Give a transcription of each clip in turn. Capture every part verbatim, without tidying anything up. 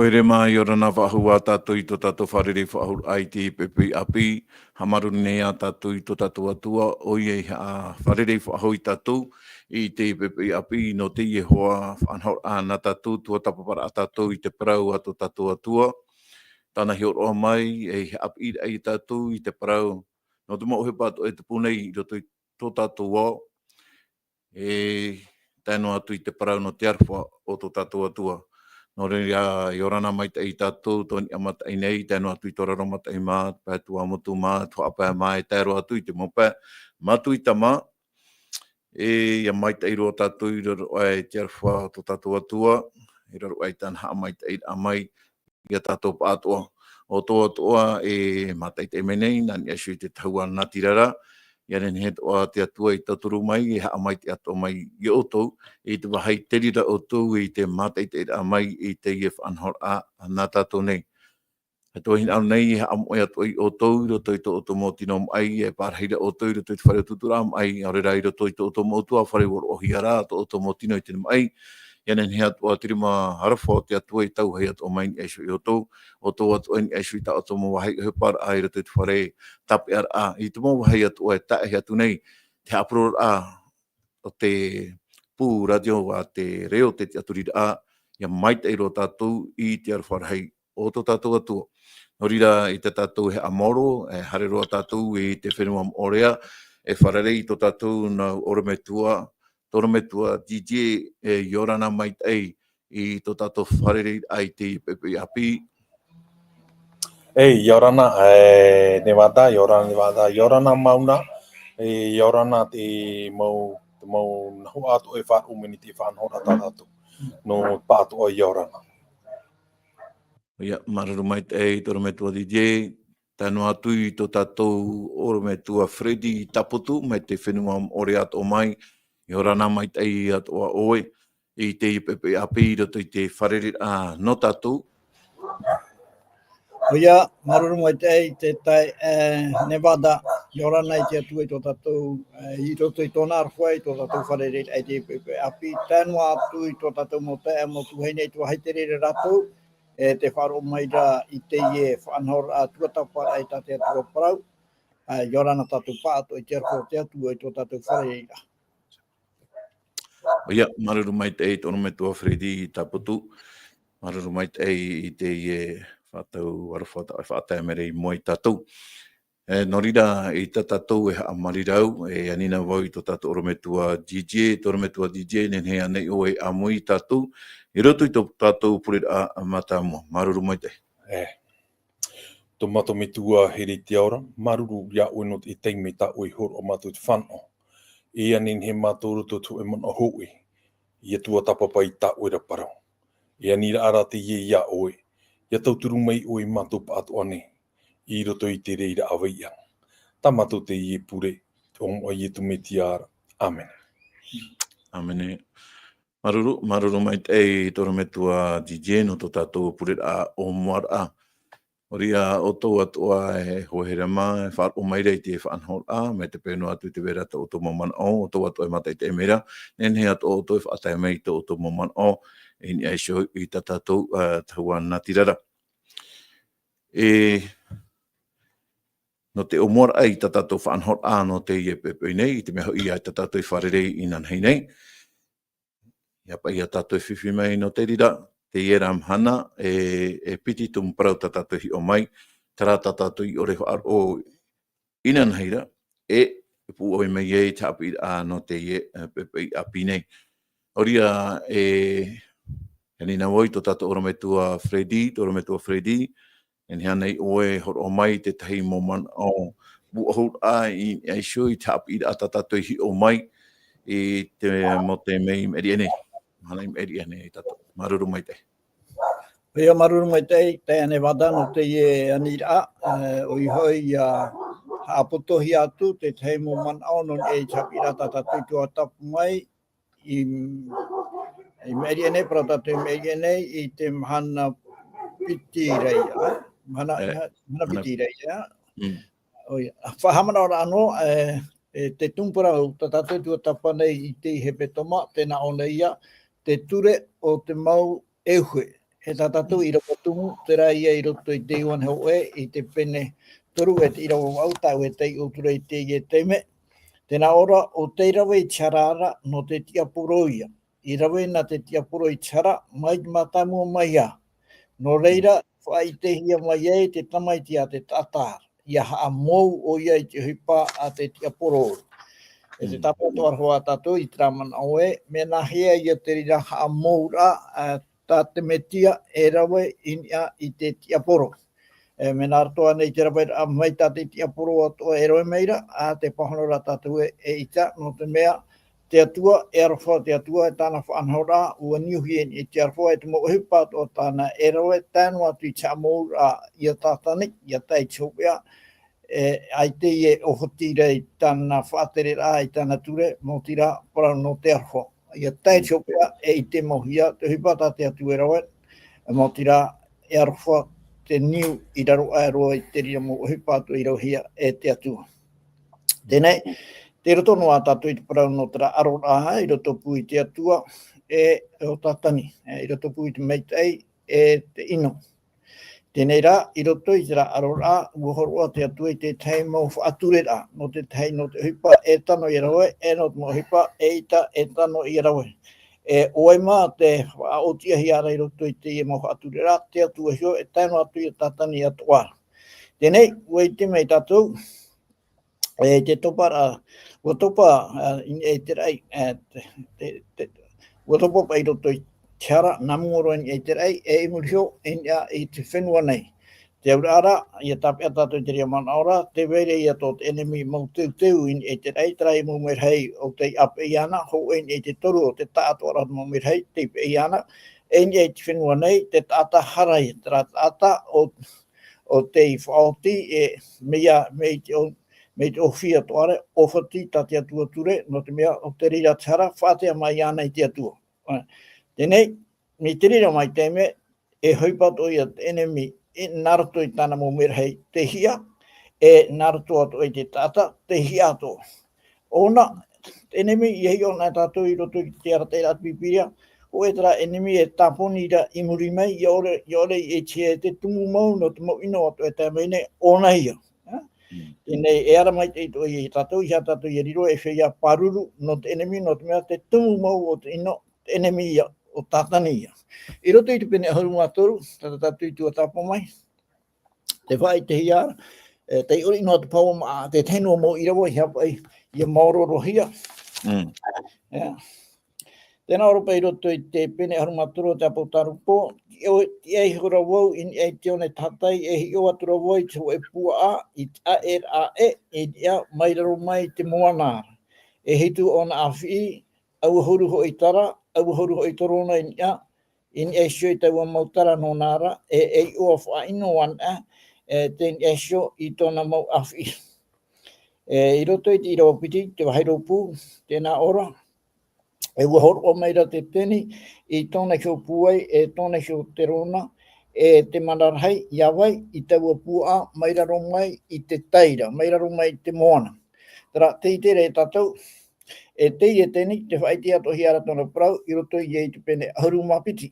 Haere mai, ʻia ora na faʻahou ā tātou i tō tātou fārerei faʻahou i te poʻipoʻi ʻāpī. Haʻamāuruuru nei ā tātou i tō tātou Atua, ʻoia i haʻafārerei faʻahou ia tātou i te poʻipoʻi ʻāpī, nō teie hoʻi faʻanahoraʻa nā tātou, tuatāpaparaʻa tātou i te parau a tō tātou Atua. Tāna i hōroʻa mai, e haʻapiʻiraʻa ia tātou i te parau, nō te mau ʻohipa atoʻa e tupu nei i roto i tō tātou ao, e tae noa atu i te parau nō te aroha o tō tātou Atua. Nō reira, ʻia ora na maitaʻi ia tātou, tō niʻa mataʻi nei, tae noa atu i tō raro mataʻi mā, pae tuamotu mā, tuhaʻa pae mā, e tae roa atu i te mau pae mā, tūʻite mā, e, ʻia maitaʻi roa tātou i raro aʻe i te aroha o tō tātou Atua, i raro aʻe i tāna haʻamaitaʻiraʻa mai ia tātou pāʻatoʻa. ʻO tō atoʻa e mātaʻitaʻi mai nei, nā niʻa iho i te tahua natirara, ʻia nehenehe atoʻa te Atua e tauturu mai, e haʻamaitaʻi atoʻa mai ia ʻoutou, i te vāhi tei reira ʻoutou i te mātaʻitaʻiraʻa mai i teie faʻanahoraʻa nā tātou nei. E tō hinaʻaro nei, e haʻamoʻe atoʻa ia ʻoutou i roto i tō ʻoutou mau tino maʻi, e pārahi ra ʻoutou i roto i te fare utuuturaʻa maʻi, ʻaore rā i roto i tō ʻoutou mau ʻutuāfare ʻua roʻohia ra tō ʻoutou mau tino i te maʻi. ʻIa nehenehe atoʻa te rima aroha o te Atua e tauturu atoʻa mai i niʻa iho ia ʻoutou, ʻoutou atoʻa i niʻa iho i tā ʻoutou mau vāhi ʻohiparaʻa i roto i te fare tāpeʻaraʻa, i te mau vāhi atoʻa e tae atu nei, te haʻapurororaʻa o te pū rātio a te reo, te tiʻaturiraʻa, ʻia maitaʻi roa tātou i te aroha rahi o tō tātou Atua. Nō reira, i tā tātou e haʻamaoro, e haere roa tātou i te fenua Moʻorea, e fārerei i tō tātou nau ʻorometua, tō ʻorometua D J, e, ʻia ora na maitaʻi i tō tātou fārereiraʻa i te poʻipoʻi ʻāpī. E, ʻia ora na, e, Nevada, ʻia ora na Nevada, ʻia ora na Mauna, e, ʻia ora na te mau, te mau nahoʻa atoʻa e faʻaroʻo mai nei i te faʻanahoraʻa tā tātou. Nō pāʻatoʻa, ʻia ora na. ʻOia, māuruuru maitaʻi tō ʻorometua D J, tae noa atu i tō tātou ʻorometua Freddy Taputu, mai te fenua Moʻorea atoʻa mai, ʻia ora na maitaʻi atoʻa ʻoe, i te poʻipoʻi ʻāpī i roto i te fārereiraʻa nō tātou. ʻOia, māuruuru maitaʻi te taeaʻe, e, Nevada, ʻia ora na te Atua i tō tātou, e, i roto i tōna aroha, i tō tātou fārereiraʻa i te poʻipoʻi ʻāpī, tae noa atu i tō tātou mau taeaʻe, mau tuahine, i te vāhi tei reira rātou, e te faʻaroʻo mai ra i teie faʻanahoraʻa tuatāpaparaʻa i tā te Atua parau, e, ʻia ora na tātou pāʻatoʻa i te aroha o te Atua i tō tātou fārereiraʻa. ʻOia, māuruuru maitaʻi tō ʻorometua Freddy Taputu, māuruuru maitaʻi i teie faʻatau aroha tā ʻoe e faʻatae mai ra i mua ia tātou. E, nō reira, i tā tātou e haʻamāuruuru, e ani na vau i tō tātou ʻorometua D J, tō ʻorometua D J, nehenehe ānei ʻoe e ʻāmui ia tātou, i roto i tō tātou pureraʻa mātāmua. Māuruuru maitaʻi. E. Tō mātou Metua here i te ao ra, māuruuru ia ʻoe nō te taime tā ʻoe i hōroʻa mātou i te fānaʻo. E ani nehenehe mātou i roto i te hōʻē manaʻo hōʻē, ʻia tuatāpapa i tā ʻoe ra parau. E ani ra rā teie ia ʻoe, ʻia tauturu mai ʻoe ia mātou pāʻatoʻa nei, i roto i te reira ʻāvaʻe. Tā mātou teie pure, i te iʻoa o Ietu Metia ra. ʻĀmene. ʻĀmene. Māuruuru, māuruuru maitaʻi tō ʻorometua D J nō tō tātou pureraʻa ʻōmuaraʻa. Nō reira, ʻoutou atoʻa e hoa here mā, e faʻaroʻo mai ra i te faʻanahoraʻa, mai te peu noa atu i te vai ra tō ʻoutou mau manaʻo, ʻoutou atoʻa e mātaʻitaʻi mai ra, nehenehe atoʻa ʻoutou e faʻatae mai i tō ʻoutou mau manaʻo, i niʻa iho i tā tātou, e, tahua natirara. E, nō te ʻōmuaraʻa i tā tātou faʻanahoraʻa nō teie poʻipoʻi nei, i te mea hoʻi ā tā tātou e fārerei inanahi nei. ʻIa paʻi ia tātou e fifi mai nō te reira, teie ra mahana, e, e piti tumu parau tā tātou e hiʻo mai, terā tā tātou i ʻore e faʻaroʻo inanahi ra, e, e pūʻoi mai ai te haʻapiʻiraʻa nō teie, e, poʻipoʻi ʻāpī nei. Nō reira, e, e ani na vau i tō tātou ʻorometua Freddy, tō ʻorometua Freddy, e nehenehe ānei ʻoe e hōroʻa mai i te tahi mau manaʻo pūʻohuraʻa i niʻa iho i te haʻapiʻiraʻa tā tātou i hiʻo mai i te mau taime i maʻiri aʻe nei. Mahana i maʻiri aʻe nei ia tātou. Māuruuru maitaʻi. ʻOia, māuruuru maitaʻi, taeaʻe Nevada, nō teie aniraʻa, e, ʻoia hoʻi, ʻia haʻapotohia atu te tahi mau manaʻo nō niʻa i te haʻapiʻiraʻa tā tātou i tuatāpapa mai, i, i maʻiri aʻe nei, parau tātou i maʻiri aʻe nei, i te mahana piti ra ia, mahana, E, mahana mahana piti ra ia. Mm. ʻOia, faʻahaʻamanaʻo ra ʻānō, e, e te tumu parau tā tātou e tuatāpapa nei i teie hepetoma, tē nā ʻō nei ia, te ture o te mau ʻeuhe. E tā tātou ʻīrava tumu, terā ïa i roto i te Ioane hōʻē, i te pene toru e te ʻīrava vaʻu, tāʻu e taiʻo atu ra i teie taime. Tē nā ʻō ra, ʻo tei rave i te hara ra, nō te tiaporo ïa. I rave na te tiaporo i te hara, mai te mātāmua mai ā. Nō reira, faʻaʻitehia mai ai te Tamaiti a te taʻata, ʻia haʻamou ʻoia i te ʻohipa a te tiaporo. E te tāpaʻo atoʻa ra hoʻi tātou i terā manaʻo ē, mea nāhea ïa te reira haʻamouraʻa, ā, tā te Mesia e rave i niʻa i te tiaporo. E, mea nā roto ānei te raveraʻa mai tā te tiaporo atoʻa e rave mai ra, ā, tē pāhono ra tātou ē, eʻita, nō te mea, te Atua, e aroha te Atua, e tāna faʻanahoraʻa, ʻua niuhia i te aroha, e te mau ʻohipa atoʻa tāna e rave, tae noa atu i te haʻamouraʻa ia Tātani, ʻia tae i te hopeʻa, e, ʻaita e ʻōfati ra i tāna faʻatereraʻa, i tāna ture, maoti rā, parau nō te aroha. ʻIa tae i te hopeʻa, e ʻite mau hia, te ʻohipa tā te Atua e rave, maoti rā, e aroha te niu i raro aʻe roa i te reira mau ʻohipa atoʻa i ravehia e te Atua. Teie nei, tei roto noa tātou i te parau nō terā aroraʻa, i roto pū i te Atua, e ʻo Tātani, e, i roto pū i te maitaʻi, e te ʻino. Teie nei rā, i roto i terā aroraʻa, ʻua hōroʻa te Atua i te tahi mau faʻatureraʻa, nō te tahi, nō te ʻohipa e tano ʻia rave, e nō te mau ʻohipa eʻita e tano ʻia rave. E ʻo vai mā te faʻaʻōtiʻahia ra i roto i teie mau faʻatureraʻa, te Atua iho, e tae noa atu ia Tātani atoʻa. Teie nei, ʻua ʻite mai tātou, e, te topa ra, ʻua topa, ā, i niʻa i te raʻi, e, te, te, te, ʻua topa paʻi i roto i te hara, nā mua roa i niʻa i te raʻi, e i muri iho, i niʻa i te fenua nei. Te auraʻa ra, ʻia tāpeʻa tātou i te reira manaʻo ra, tē vai ra ïa tō te ʻenemi mau teuteu i niʻa i te raʻi, terā ïa mau merahi ʻo tei ʻāpeʻe iāna, hōʻē i niʻa i te toru o te taʻatoʻaraʻa o te mau merahi, tei peʻe iāna, e i niʻa i te fenua nei, te taʻata hara ïa, terā taʻata ʻo, ʻo tei faʻaoti, e, mea, mea i te ʻō-, mea i te ʻōfia atoʻa ra, ʻōfati tā te Atua ture, nō te mea ʻo te reira te hara, faʻatea mai iāna i te Atua. Teie nei, mai te reira mai te mea, e ʻohipa atoʻa ïa te ʻenemi, e nā roto i tāna mau merahi tei hiʻa, e nā roto atoʻa i te taʻata tei hiʻa atoʻa. ʻŌna, te ʻenemi, ʻia hiʻo na tātou i roto i te arataʻiraʻa a te Pīpīria, hōʻē terā ʻenemi e tāponi ra i muri mai, ʻia ʻore, ʻia ʻore e te, te tumu mau nō te mau ʻino atoʻa e tae mai nei, ʻōna ïa. Ā? Mm. Teie nei, e ara maitaʻi atoʻa ia tātou, ʻeiaha tātou ʻia riro, e feiā pāruru nō te ʻenemi, nō te mea te tumu mau o te ʻino, te ʻenemi ïa, ʻo Tātani ïa. I roto i te pene ʻahuru mā toru, tata tātou i tuatāpapa mai, tē faʻaʻitehia ra, e, tei ʻore noa te paʻo mā, te tahi noa mau ʻīrava, ʻeiaha paʻi, ʻia maoro roa hia. Mm. Ā. Tē nā ʻō ra paʻi i roto i te pene ʻahuru mā toru o te ʻĀpōtarupo, tiʻa, tiʻa iho ra vau i niʻa i te one tahatai, e hiʻo atu ra vau i te hōʻē puaʻa, i te ʻāʻe ra ʻē, i niʻa mai raro mai i te moana ra. E hitu ʻōna ʻāfiʻi, ʻaua huru hoʻi tara, ʻaua huru hoʻi torona i niʻa, i niʻa iho i taua mau tara nōna ra, e, e ʻeiʻo ʻa faʻaʻino anaʻe, e, tei niʻa iho i tōna mau ʻāfiʻi. E, i roto i te ʻīrava piti, te vāhi rōpū, tē nā ʻō ra, e ʻua hōroʻa mai ra te teni, i tōna iho pūai, e tōna iho terona, e te mana rahi, ʻia vai, i taua puaʻa, mai raro mai i te tai ra, mai raro mai i te moana. Terā, tē ʻite ra tātou, e teie teni, tē faʻaʻite atoʻahia ra tōna parau, i roto ia i te pene ʻahuru mā piti.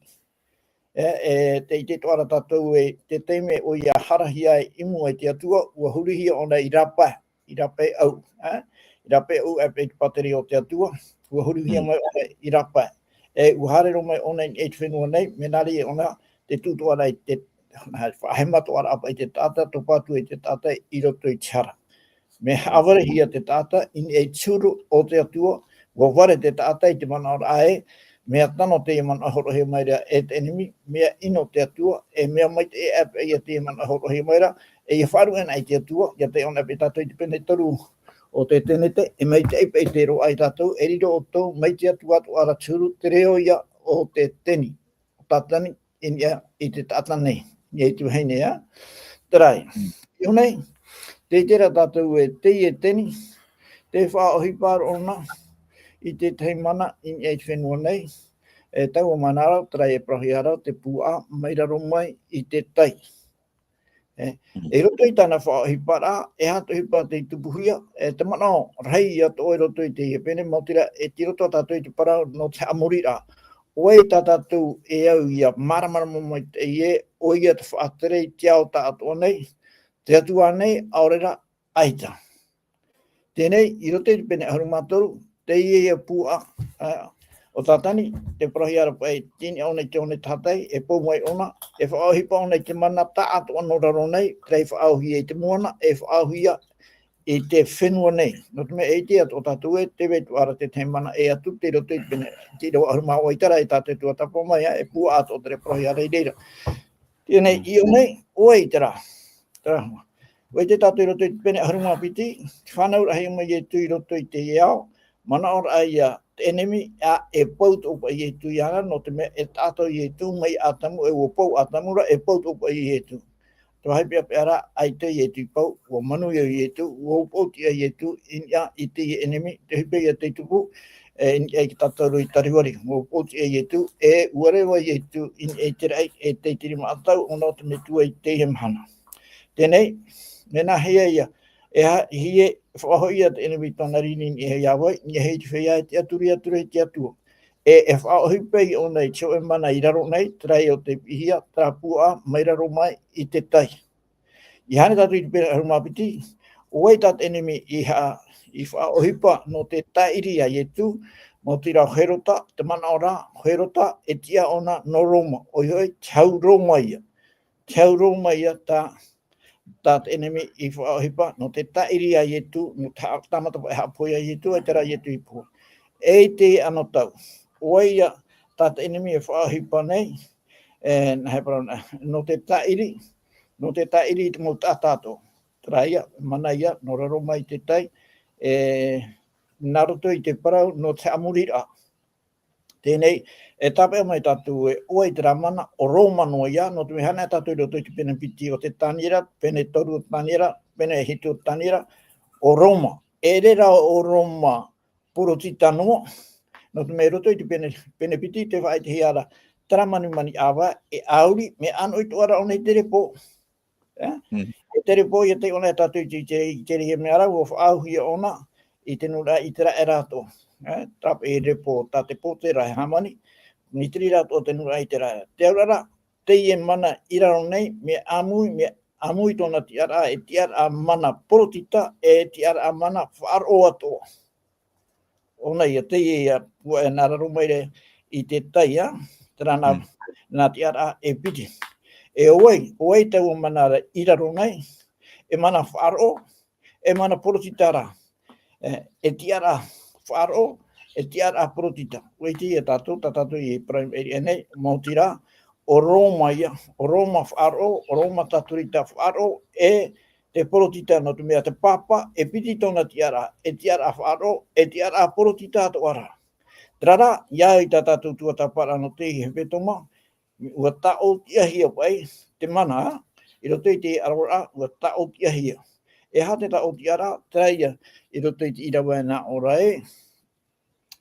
E, e, tē ʻite atoʻa ra tātou e, te taime ʻoia harahia ai i mua i te Atua, ʻua hurihia ʻōna i rāpae, i rāpae ʻau, ā? I rāpae ʻau, ʻāpeʻe i te pātireia o te Atua, ʻua hurihia Mm. mai ʻōna i rāpae. E, ʻua haere roa mai ʻōna i te fenua nei, mea nā reira ʻōna, tē tuʻu atoʻa ra i te, nā, faʻahema atoʻa ra paʻi te taʻata, topa atu i te taʻata i roto i te hara. Mea haʻavarehia te taʻata i niʻa i te huru o te Atua, ʻua vare te taʻata i te manaʻoraʻa ē, mea tano teie manaʻo e hōroʻahia mai ra e te ʻenemi, mea ʻino te Atua, e mea maitaʻi ʻāpeʻe ïa teie manaʻo e hōroʻahia mai ra, e ʻia faʻaruʻe na i te Atua, ʻia taiʻo na paʻi tātou i te pene toru o te Tenete, e maitaʻi paʻi te roaʻa ia tātou, e riro ʻoutou mai te Atua atoʻa ra te huru, te reo ïa o te teni, ʻo Tātani, i niʻa i te taʻata nei, i niʻa i te vahine, ā? Terā ïa. Mm. I ʻō nei, tē ʻite ra tātou e teie teni, tē faʻaʻohipa ra ʻōna i te tahi mana i niʻa i te fenua nei, e taua mana ra, terā e parauhia ra, te puaʻa, mai raro mai i te tai. E, Mm. i roto i tāna faʻaʻohiparaʻa, e aha te ʻohipa tei tupuhia, e te manaʻo rahi atoʻa i roto i teie pene, maoti rā, e tei roto tātou i te parau nō te haʻamoriraʻa. ʻo vai tā tātou e au ʻia māramarama mai te ʻē, ʻoia te faʻatere i te ao taʻatoʻa nei, te Atua nei, ʻaore rā, ʻaita. Teie nei, i roto i te pene ʻahuru mā toru, teie ia puaʻa, ā, ʻo Tātani, te parauhia ra paʻi, tini ʻōna i te one tahatai, e pou mai ʻōna, e faʻaʻohipa ʻōna i te mana taʻatoʻa nō raro nei, terā i faʻaauhia i te moana, e faʻaauhia i te fenua nei. Nō te mea e ʻite atu ʻo tātou ē, tē vai atoʻa ra te tahi mana ʻē atu, tei roto i te pene, te ʻīrava ʻahuru mā vaʻu, ʻaita rā, e tātou e tuatāpapa mai, ā, e puaʻa atoʻa terā e parauhia ra i reira. Teie nei, i ʻō nei, ʻo vai terā. Terā. ʻUa ʻite tātou i roto i te pene ʻahuru mā piti, te fānauraʻahia mai Ietu i roto i te ao, manaʻo ra ïa te ʻenemi, ā, e pou atoʻa paʻi Ietu iāna, nō te mea e taʻata ʻo Ietu, mai Atamu, e ʻua pou Atamu ra, e pou atoʻa paʻi Ietu. Te vāhi peʻapeʻa ra, ʻaita Ietu i pou, ʻua manuia Ietu, ʻua upootiʻa Ietu, i niʻa i te ʻenemi, te ʻohipa ïa tei tupu, e, i niʻa i tā tātou i Tarivari, ʻua upootiʻa Ietu, e, ʻua reva Ietu, i niʻa i te raʻi, e te tirima ʻatau, ʻōna ʻo te Metua i teie mahana. Teie nei, mea nāhea ïa, e ha-, hia, faʻahoʻi ïa te ʻenemi i tōna riri i niʻa iā vai, i niʻa i te feiā, e tiʻaturi atu ra i te Atua. E, e faʻaʻohipa ïa ʻōna i te hōʻē mana i raro nei, terā ïa ʻo tei piʻihia, terā puaʻa, mai raro mai i te tai. ʻIa haere tātou i te pene ʻahuru mā piti, ʻo vai tā te ʻenemi i ha-, i faʻaʻohipa nō te tāʻiri iā Ietu, maoti rā ʻo Herota, te manaʻo ra, ʻo Herota, e tiʻa ʻōna nō Roma, ʻoia hoʻi, te hau Roma ïa. Te hau Roma ïa tā, tā te ʻenemi i faʻaʻohipa, nō te tāʻiri iā Ietu, nō te ha-, tāmata paʻi haʻapohe iā Ietu, ʻaita rā Ietu i pohe. E i teie anotau, ʻo vai ïa tā te ʻenemi e faʻaʻohipa nei, e, nā he parau nā, nō te tāʻiri, nō te tāʻiri i te mau taʻata atoʻa. Terā ïa, mana ïa, nō raro mai i te tai, e, nā roto i te parau, nō te haʻamoriraʻa. Teie nei, e tāpeʻa mai tātou ē, ʻo vai terā mana, ʻo Roma noa ïa, nō te mea haere tātou i roto i te pene piti o te Taniera, pene toru o Taniera, pene hitu o Taniera, ʻo Roma. E ʻere rā ʻo Roma Porotita noa, nō te mea i roto i te pene, pene piti, tē faʻaʻitehia ra, terā manimani ʻāvae, e ʻauri, mea ʻānoʻi atoʻa ra ʻōna i te repo. E? Mm. E te repo ïa tei ʻōna e tātou i te, i te, i te reira mea ra, ʻua faʻaauhia ʻōna i te nūnaʻa ʻĪteraʻera atoʻa. E? Terā paʻi repo tā te pōtēra e hāmani, i te reira atoʻa te nūnaʻa ʻĪteraʻera. Te auraʻa ra, teie mana i raro nei, mea ʻāmui, mea ʻāmui tōna tiʻaraʻa, e tiʻaraʻa mana porotita, e tiʻaraʻa mana faʻaroʻo atoʻa. ʻŌna ïa teie ïa, ʻua e nā raro mai ra i te tai, ā, terā nā, Mm. nā tiʻaraʻa e piti. E ʻo vai, ʻo vai taua mana ra i raro nei, e mana faʻaroʻo, e mana porotita rā. E, e tiʻaraʻa faʻaroʻo, e tiʻaraʻa porotita. ʻUa ʻite ïa tātou, tā tātou i parau i maʻiri aʻe nei, maoti rā, ʻo Roma ïa, ʻo Roma faʻaroʻo, ʻo Roma tātorita faʻaroʻo, e te porotita nō te mea te pāpā, e piti tōna tiʻaraʻa, e tiʻaraʻa faʻaroʻo, e tiʻaraʻa porotita atoʻa rā. Terā rā, ʻia au i tā tātou tuatāpaparaʻa nō te hepetoma, ʻua tāʻotiʻahia paʻi te mana, i roto i te aroraʻa, ʻua tāʻotiʻahia. E aha te tāʻotiʻaraʻa, terā ïa, i roto i te ʻīrava e nā ʻō ra ē,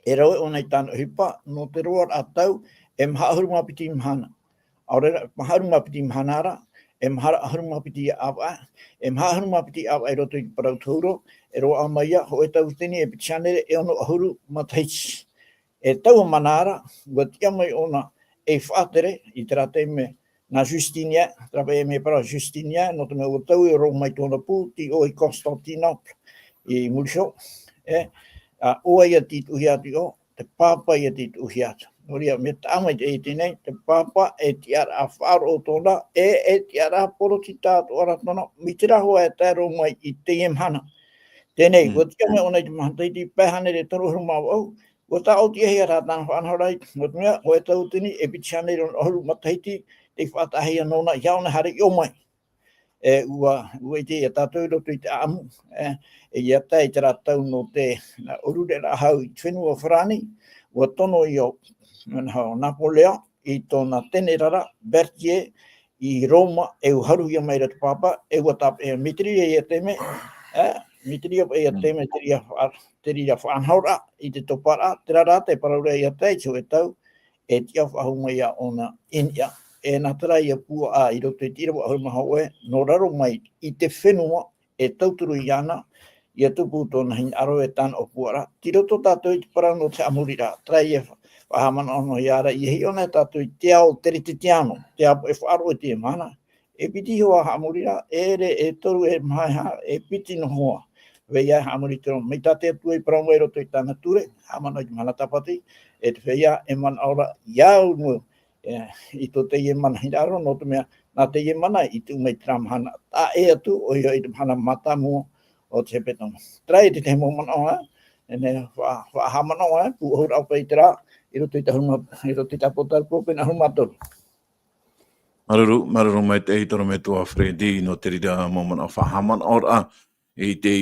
e rave ʻōna i tāna ʻohipa, nō te roaraʻa tau, e maha ʻahuru mā piti mahana. ʻAore rā, maha ʻahuru mā piti mahana ra, e maha ʻahuru mā piti ʻāvaʻe, e maha ʻahuru mā piti ʻāvaʻe i roto i te parau Tauro, e roaʻa mai ïa, hōʻē tauatini e piti hānere e ono ʻahuru matahiti. E taua mana ra, ʻua tiʻa mai ʻōna ei faʻatere, i terā taime nā Justinian, terā paʻi mea parau Justinian, nō te mea ʻua taui ʻo Roma i tōna pū, tei ʻō i Constantinople, i muri iho, e, ā, ʻo vai ïa tei tuʻuhia atu i ʻō, te pāpā ïa tei tuʻuhia atu. Nō reira, mea taʻa maitaʻi teie nei, te pāpā e tiʻaraʻa faʻaroʻo tōna, e, e tiʻaraʻa porotita atoʻa ra tōna, mai te reira hoʻi e tae roa mai i teie mahana. Teie nei, Mm. ʻua tiʻa mai ʻōna i te matahiti pae hānere toru ʻahuru mā vaʻu, ʻua tāʻotiʻahia rā tāna faʻanahoraʻa, nō te mea, hōʻē tauatini e piti hānere ono ʻahuru matahiti, tei faʻataʻahia nōna, ʻeiaha ʻōna e haere i ʻō mai. E, ʻua, ʻua ʻite ïa tātou i roto i te ʻāʻamu, e, e ʻia tae i terā tau nō te, nā, ʻōrureraʻa hau i te fenua Farāni, ʻua tono ïa ʻo, nā, ʻo Napoleon i tōna tenerara, Berthier, i Roma, e ʻua haruhia mai ra te pāpā, e ʻua tāpeʻa, mai te reira ïa taime, e, mai te reira paʻi ïa Mm. taime, te reira fa-, te reira faʻanahoraʻa, i te toparaʻa, terā rā te parau ra ʻia tae i te hōʻē tau, e tiʻa faʻahou mai ïa ʻōna i niʻa. E nā terā ïa puaʻa i roto i te ʻīrava ʻahuru mā hōʻē, nō raro mai i te fenua, e tauturu iāna, ʻia tupu tōna hinaʻaro e tāna ʻōpuaraʻa. Tei roto tātou i te parau nō te haʻamoriraʻa, terā ïa fa-, Faʻahaʻamanaʻo noa ia ra, ʻia hiʻo na tātou i te ao teretetiano, te ao e faʻaroʻo i te mahana. E piti hoa haʻamori ra, e ʻere, e toru, e maha, e piti noa hoa. Feiā haʻamori te roa, mai tā te Atua i parau mai i roto i tāna ture, haʻamanaʻo i te mahana tāpati, e te feiā e manaʻo ra, ia au noa, e, i tō teie manahiraʻa roa, nō te mea, nā teie mana i tuʻu mai terā mahana, taʻa ʻē atu, ʻoia hoʻi te mahana mātāmua o te hepetoma. Terā e te tahi mau manaʻo, e, e nehenehe faʻa-, faʻahaʻamanaʻo, e, pūʻohu ra paʻi terā, i roto i te ʻahuru mā-, i roto i te ʻāpōsetolo Paul pene ʻahuru mā toru. Māuruuru, māuruuru maitaʻi te ʻorometua Freddy, nō te reira mau manaʻo faʻahaʻamanaʻoraʻa i te,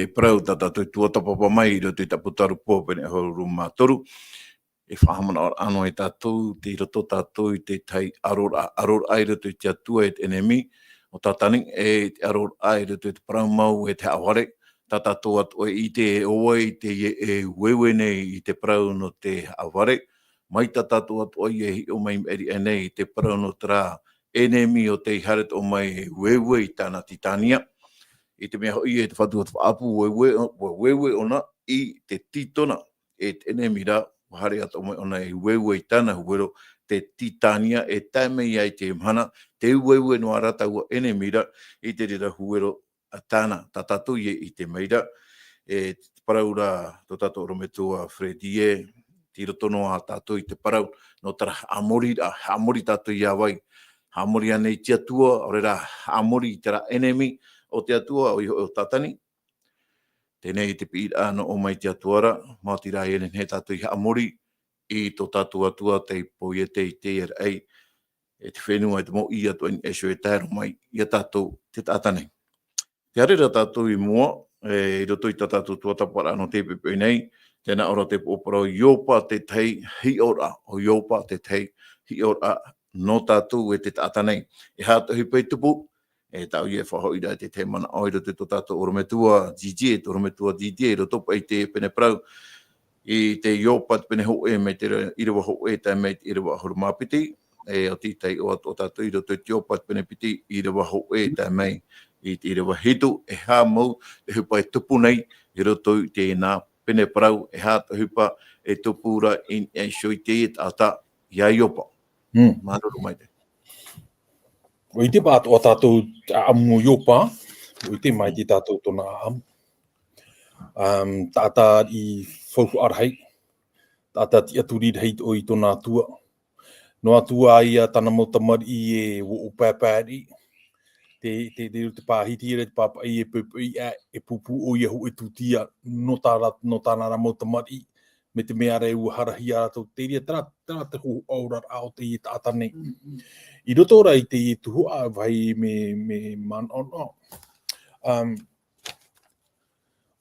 e parau tā tātou i tuatāpapa mai i roto i te ʻāpōsetolo Paul pene ʻahuru mā toru. E faʻahaʻamanaʻoraʻa noa ia tātou, tei roto tātou i te tahi ʻaroraʻa, ʻaroraʻa i roto i te Atua e te ʻenemi, ʻo Tātani, e te ʻaroraʻa i roto i te parau mau e te haʻavare, tā tātou atoʻa e ʻite ē ʻo vai teie e ueue nei i te parau nō te haʻavare, mai tā tātou atoʻa e hiʻo mai maʻiri aʻe nei i te parau nō terā ʻenemi ʻo tei haere atoʻa mai e ueue i tāna titania. I te mea hoʻi e te Fatu atu faʻaʻapu, ueue, ua ueue ʻōna i te titona, e te ʻenemi rā, ua haere atoʻa mai ʻōna e ueue i tāna huero, te titania, e tae mai ai te mahana, te ueue noa ra taua ʻenemi ra, i te reira huero a tāna, tā tātou e ʻite mai ra, e te parau ra, tō tātou ʻorometua Freddy e, tei roto noa tātou i te parau, nō terā haʻamoriraʻa, haʻamori tātou ia vai, haʻamori ānei te Atua, ʻaore rā, haʻamori i terā ʻenemi o te Atua, ʻoia hoʻi ʻo Tātani. Teie nei te piʻiraʻa nō ʻō mai te Atua ra, maoti rā e nehenehe tātou e haʻamori i tō tātou Atua tei poiete i teie raʻi, e te fenua, e te moʻi atoʻa i niʻa iho e tae roa mai ia tātou te taʻata nei. Tē haere ra tātou i mua, e, i roto i tā tātou tuatāpaparaʻa nō teie poʻipoʻi nei, tē nā ʻō ra te upoʻo parau Iopa te tahi hiʻoraʻa, ʻo Iopa te tahi hiʻoraʻa nō tātou e te taʻata nei. E aha te ʻohipa i tupu, e tāʻu ia e faʻahoʻiraʻa i te tahi manaʻo i roto i tō tātou ʻorometua Didier, tō ʻorometua Didier, i roto paʻi i te pene parau, i te Iopa te pene hōʻē mai te ʻīrava hōʻē tae mai te ʻīrava ʻahuru mā piti, e ʻo tei taiʻo atoʻa tātou i roto i te Iopa te pene piti, ʻīrava hōʻē tae mai i te ʻīrava hitu, e aha mau te ʻohipa e tupu nei i roto i teie nā pene parau, e aha te ʻohipa e tupu ra i niʻa iho i teie taʻata ia Iopa. Mm. Māuruuru maitaʻi. ʻUa ʻite paʻi atoʻa tātou te ʻaʻamu o Iopa, ʻua ʻite maitaʻi tātou tōna ʻaʻamu. Um, taʻata i faufaʻa rahi, taʻata tiʻaturi rahi atoʻa i tōna Atua. Noa atu ā ia tāna mau tamariʻi e ʻōpaepae riʻi. Te, te, te, te pāhiti ra, te pāpaʻi e poʻipoʻi aʻe, e pūpū ʻoia hōʻē tūtia, nō tā rā, nō tāna rā mau tamariʻi. Mai te mea ra ē ʻua harahi ia rātou, te reira terā, terā te hōhoʻa oraraʻa o teie taʻata nei. Mm, mm. I roto rā i teie tuhaʻa, vāhi mea, mea manaʻonaʻo. Um,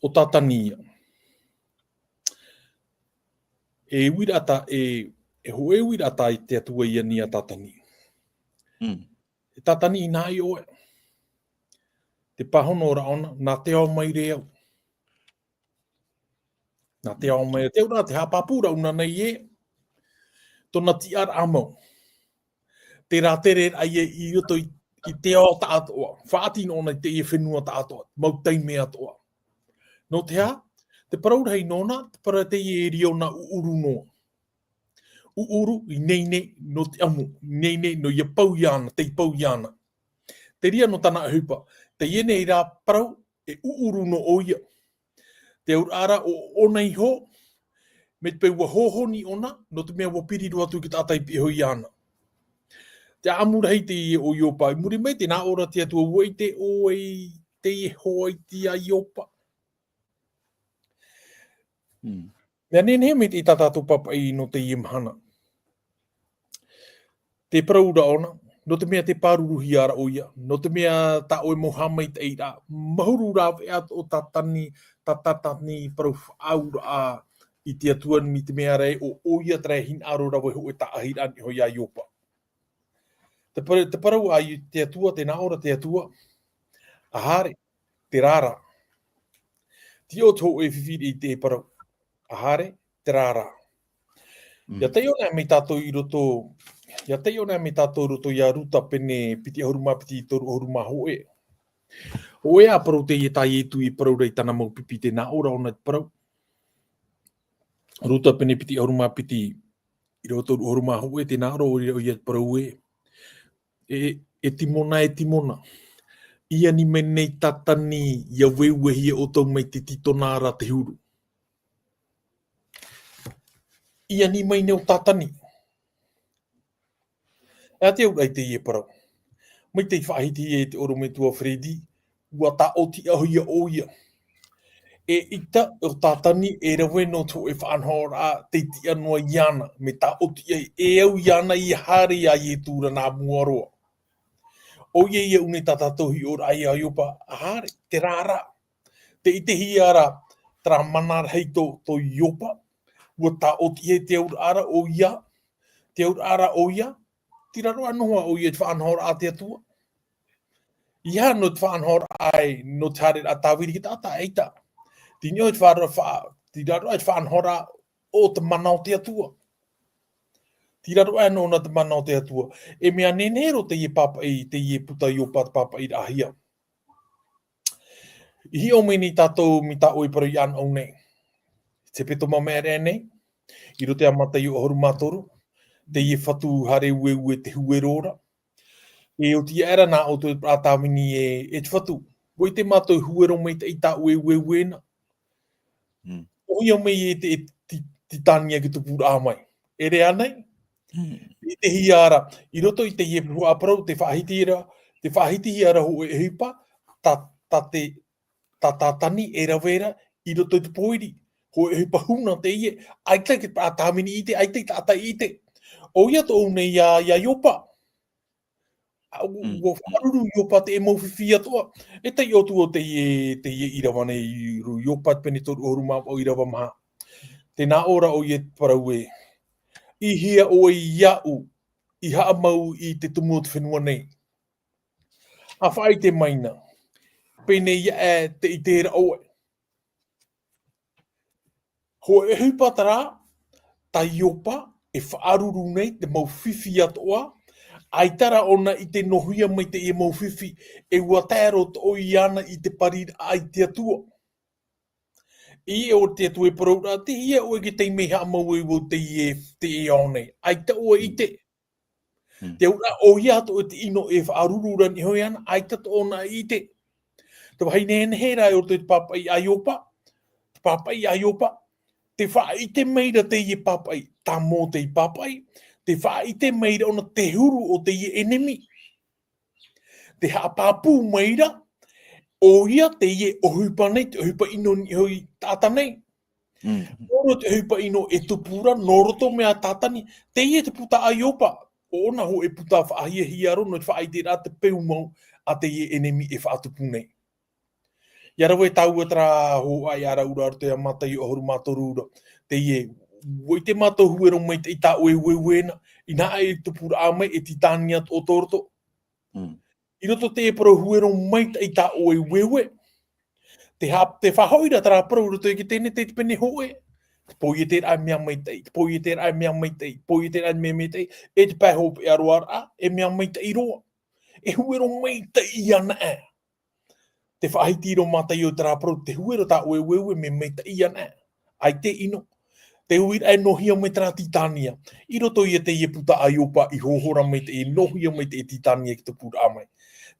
ʻo Tātani ia. E uiraʻa tā, e, e hōʻē uiraʻa tā te Atua i ani ia Tātani. Mm. E Tātani, ʻinaha ʻoe. Te pāhono ra ʻōna, nā te ao maire au. Nā te ao maire, te auraʻa, te haʻapāpūraʻa ʻōna nei ē, tōna tiʻaraʻa mau. Te rātereraʻa ia i roto i, i te ao taʻatoʻa. Faʻaoti noa ʻōna i teie fenua taʻatoʻa, mau taime atoʻa. Nō te aha? Te parau rahi nōna, te parau teie e riro na ʻuʻuru noa. ʻUʻuru, i neinei nō te ʻamu, i neinei nō ia pau iāna, tei pau iāna. Te reira nō tāna ʻohipa, teie nei rā parau, e ʻuʻuru noa ʻoia. Te auraʻa ra ʻo, ʻōna iho, mai te peu ʻua hōhoni ʻōna, nō te mea ʻua piri roa atu i te taʻata i pihaʻi iho iāna. Te ʻaʻamu rahi teie o Iopa, i muri mai tē nā ʻō ra te Atua, ʻua ʻite ʻoe i teie hoa iti a Iopa. Mm. Mea nehenehe mai te, tā tātou pāpaʻi nō teie mahana. Te parau ra ʻōna, nō te mea tē pāruruhia ra ʻoia, nō te mea tā ʻoe mau haʻamaitaʻiraʻa, mahuru rāveʻa atoʻa Tātani, tā Tātani parau faʻaauraʻa i te Atua, mai te mea ra ē ʻo ʻoia terā e hinaʻaro rave hōʻē tāʻahiraʻa i niʻa iho ia Iopa. Te parau, te parau a te Atua, tē nā ʻō ra te Atua, ʻa haere, terā rā. Tiʻo te hōʻē fifi i te parau, ʻa haere, terā rā. Mm. ʻIa taiʻo na mai tātou i roto, ʻia taiʻo na mai tātou i roto ia Ruta pene piti ʻahuru mā piti, toru ʻahuru mā hōʻē. Hōʻē ā parau teie tā Ietu i parau ra i tāna mau pipi, tē nā ʻō ra ʻōna i parau. Ruta pene piti ʻahuru mā piti, ʻIrava toru ʻahuru mā hōʻē, tē nā ʻō ra ʻoia, ʻoia te parau ē. E, e Timona, e Timona. I ani mai nei Tātani, ʻia ueuehia ʻoutou mai te tītona ra te huru. I ani mai nei ʻo Tātani. E te auraʻa i teie parau. Mai te faʻahiti e te ʻorometua Freddy, ʻua tāʻotiʻahia ʻoia. E ʻita ʻo Tātani e rave noa te hōʻē faʻanahoraʻa tei tiʻa noa iāna, mea tāʻotiʻahia e au iāna ʻia haere ia Ietu ra nā mua roa. ʻOia ia ʻū nei tā tātou hiʻoraʻa ia Iopa, ʻa haere, terā rā. Tē ʻitehia ra, terā mana rahi tō, tō Iopa, ʻua tāʻotiʻahia te auraʻa ra ʻoia, te auraʻa ra ʻoia, tei raro aʻe noa ʻoia i te faʻanahoraʻa a te Atua. ʻEiaha nō te faʻanahoraʻa ē, nō te haereraʻa tāviri i te taʻata, ʻeita. Tei niʻa i te faʻanahoraʻa, fa-, tei raro aʻe i te faʻanahoraʻa o te mana o te Atua. Tei raro aʻe nōna te mana o te Atua. E mea nehenehe roa teie pāpaʻi, teie puta Iopa te pāpaʻiraʻahia. I hiʻo mai nei tātou mai tā ʻoe parau i ʻanaʻo nei. Te hepetoma maʻere nei, i roto ia Mataio ʻahuru mā toru, teie fatu haere ueue te huero ra. E oti aʻe ra nā ʻoutou e parau tāvini ē, e te fatu. ʻUa ʻite mātou e huero maitaʻi tā ʻoe ueue na. Mm. ʻOhia mai e te, e ti-, Tītania i te tupuraʻa mai. E rave ānei? Mm. ʻItehia ra, i roto i teie puta parau, tē faʻahiti ra, tē faʻahitihia ra hōʻē ʻohipa, tā, tā te, tā Tātani e rave ra, i roto i te pōiri. Hōʻē ʻohipa huna teie, ʻaita te parau tāvini i ʻite, ʻaita te taʻata i ʻite. ʻOia tōʻu nei ia, ia Iopa. ʻA, ʻu-, Mm. ʻua faʻaruru Iopa te mau fifi atoʻa. E taiʻo atu ʻo teie, teie ʻīrava nei i ru-, Iopa te pene toru ʻahuru mā vaʻu ʻīrava maha. Tē nā ʻō ra ʻoia te parau ē. I hea ʻoe iāʻu, i haʻamau i te tumu o te fenua nei? ʻA faʻaʻite mai na. Pēnei aʻe te ʻite ra ʻoe. Hōʻē ʻohipa terā, tā Iopa e faʻaruru nei te mau fifi atoʻa, ʻaita rā ʻōna i ʻite e nōhia mai teie mau fifi, e ʻua tae roa atoʻa iāna i te pariraʻa i te Atua. ʻIa ʻo te Atua e parau ra, tei hea ʻoe e tei mea haʻamau e vau teie, teie ao nei. ʻAita ʻoe i ʻite. Mm. Te auraʻa ʻoia atoʻa te ʻino e faʻaruru ra nei hoʻi ana, ʻaita tōna i ʻite. Te vāhi nehenehe rā i roto i te pāpaʻi a Iopa, te pāpaʻi a Iopa, tē faʻaʻite mai ra teie pāpaʻi, tā Mōtē i pāpaʻi, tē faʻaʻite mai ra ʻōna te huru o teie ʻenemi. Tē haʻapāpū mai ra, ʻoia teie ʻohipa nei, te ʻohipa ʻino niʻa hoʻi i te taʻata nei. Mm. Nō roto te ʻohipa ʻino e tupu ra, nō roto mai ia Tātani, teie te puta a Iopa, ʻo ʻōna hōʻē puta faʻahiahia roa nō te faʻaʻiteraʻa te peu mau a teie ʻenemi e faʻatupu nei. ʻIa rave tāua terā hōʻē ʻāraʻura roto ia Mataio ʻahuru mā toru ra, teie, ʻua ʻite mātou e huero maitaʻi tā ʻoe ueue na, inaha e tupuraʻa mai e Tītania tō, tō roto. Mm. I roto i te parau huero maitaʻi tā ʻoe ueue. Te ha-, tē faʻahoʻi ra terā parau i roto i te Tenete i te pene hōʻē. Te poieteraʻa e mea maitaʻi, te poieteraʻa e mea maitaʻi, te poieteraʻa e mea maitaʻi, e te pae hopeʻa roa ra, e mea maitaʻi roa. E huero maitaʻi ana ē. Tē faʻahiti ra Mataio terā parau, te huero tā ʻoe ueue e mea maitaʻi ana ē. ʻAita e ʻino. Te uiraʻa e nōhia mai terā Tītania. I roto ia teie puta a Iopa i hohora mai te, e nōhia mai te Tītania i te tupuraʻa mai.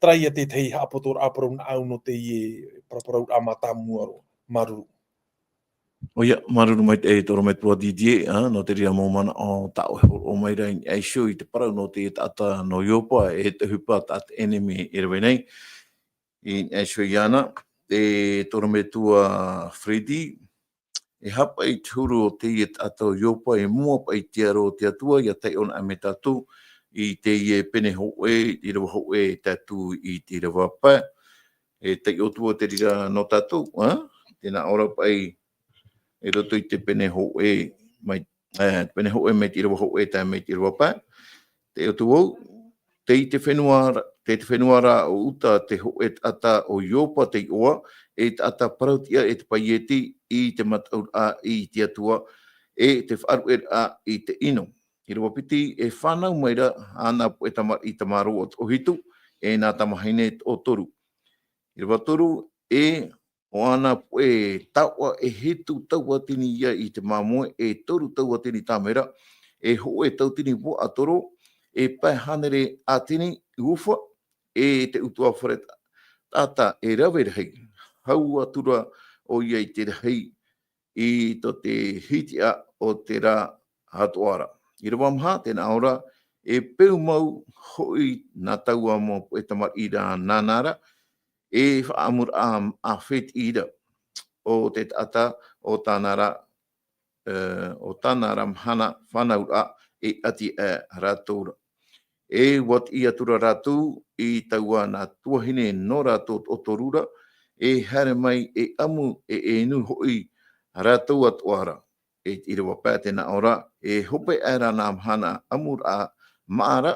Terā ia te tahi haʻapotoraʻa parau nāʻu nō teie paraparauraʻa mātāmua roa. Māuruuru. ʻOia, māuruuru maitaʻi e te ʻorometua Didier, ā, nō te reira mau manaʻo tā ʻoe e hōroʻa mai ra i niʻa iho i te parau nō te taʻata nō Iopa, e te ʻohipa tā te ʻenemi e rave nei. I niʻa iho iāna, e te ʻorometua Freddy, e aha paʻi te huru o teie taʻata o Iopa, e mua paʻi i te aro o te Atua, ʻia taiʻo na mai tātou, i teie pene hōʻē, ʻīrava hōʻē tae atu i te ʻīrava pae. E taiʻo atu vau te reira nō tātou, ā? Tē nā ʻō ra paʻi, i roto i te pene hōʻē, mai, ā, te pene hōʻē mai te ʻīrava hōʻē tae mai te ʻīrava pae. Taiʻo atu vau, tei te fenua ra, tei te fenua ra o Uta te hōʻē taʻata o Iopa te iʻoa, e taʻata parau-tiʻa e te paieti i te mataʻuraʻa i te Atua, e te faʻaruʻeraʻa i te ʻino. ʻĪrava piti, e fānau mai ra āna puʻe tamariʻi tamāroa ʻo Toʻohitu, e nā tamahine Toʻotoru. ʻĪrava toru, e ʻo āna puʻe taoʻa e hitu tauatini ïa i te māmoe, e toru tauatini tāmera, e hōʻē tautini ʻua ʻatoro, e pae hānere ʻātini ʻua fā, e te ʻutuāfare taʻata e rave rahi, hau atura ʻoia i te rahi i tō te hitiʻa o terā atoʻa ra. ʻĪrava maha, tē nā ʻō ra, e peu mau hoʻi nā taua mau puʻe tamariʻi ra nāna ra, e faʻaʻamuraʻa ʻāfeti ra o te taʻata o tāna ra, e, o tāna ra mahana fānauraʻa e ʻati aʻe rātou ra. E ʻua tiʻi atura rātou i taua nā tuahine nō rātou toʻotoru ra, e haere mai e ʻamu e inu hoʻi rātou atoʻa ra. E te ʻīrava pae tē nā ʻō ra, e hope aʻe ra nā mahana ʻamuraʻa maʻa ra,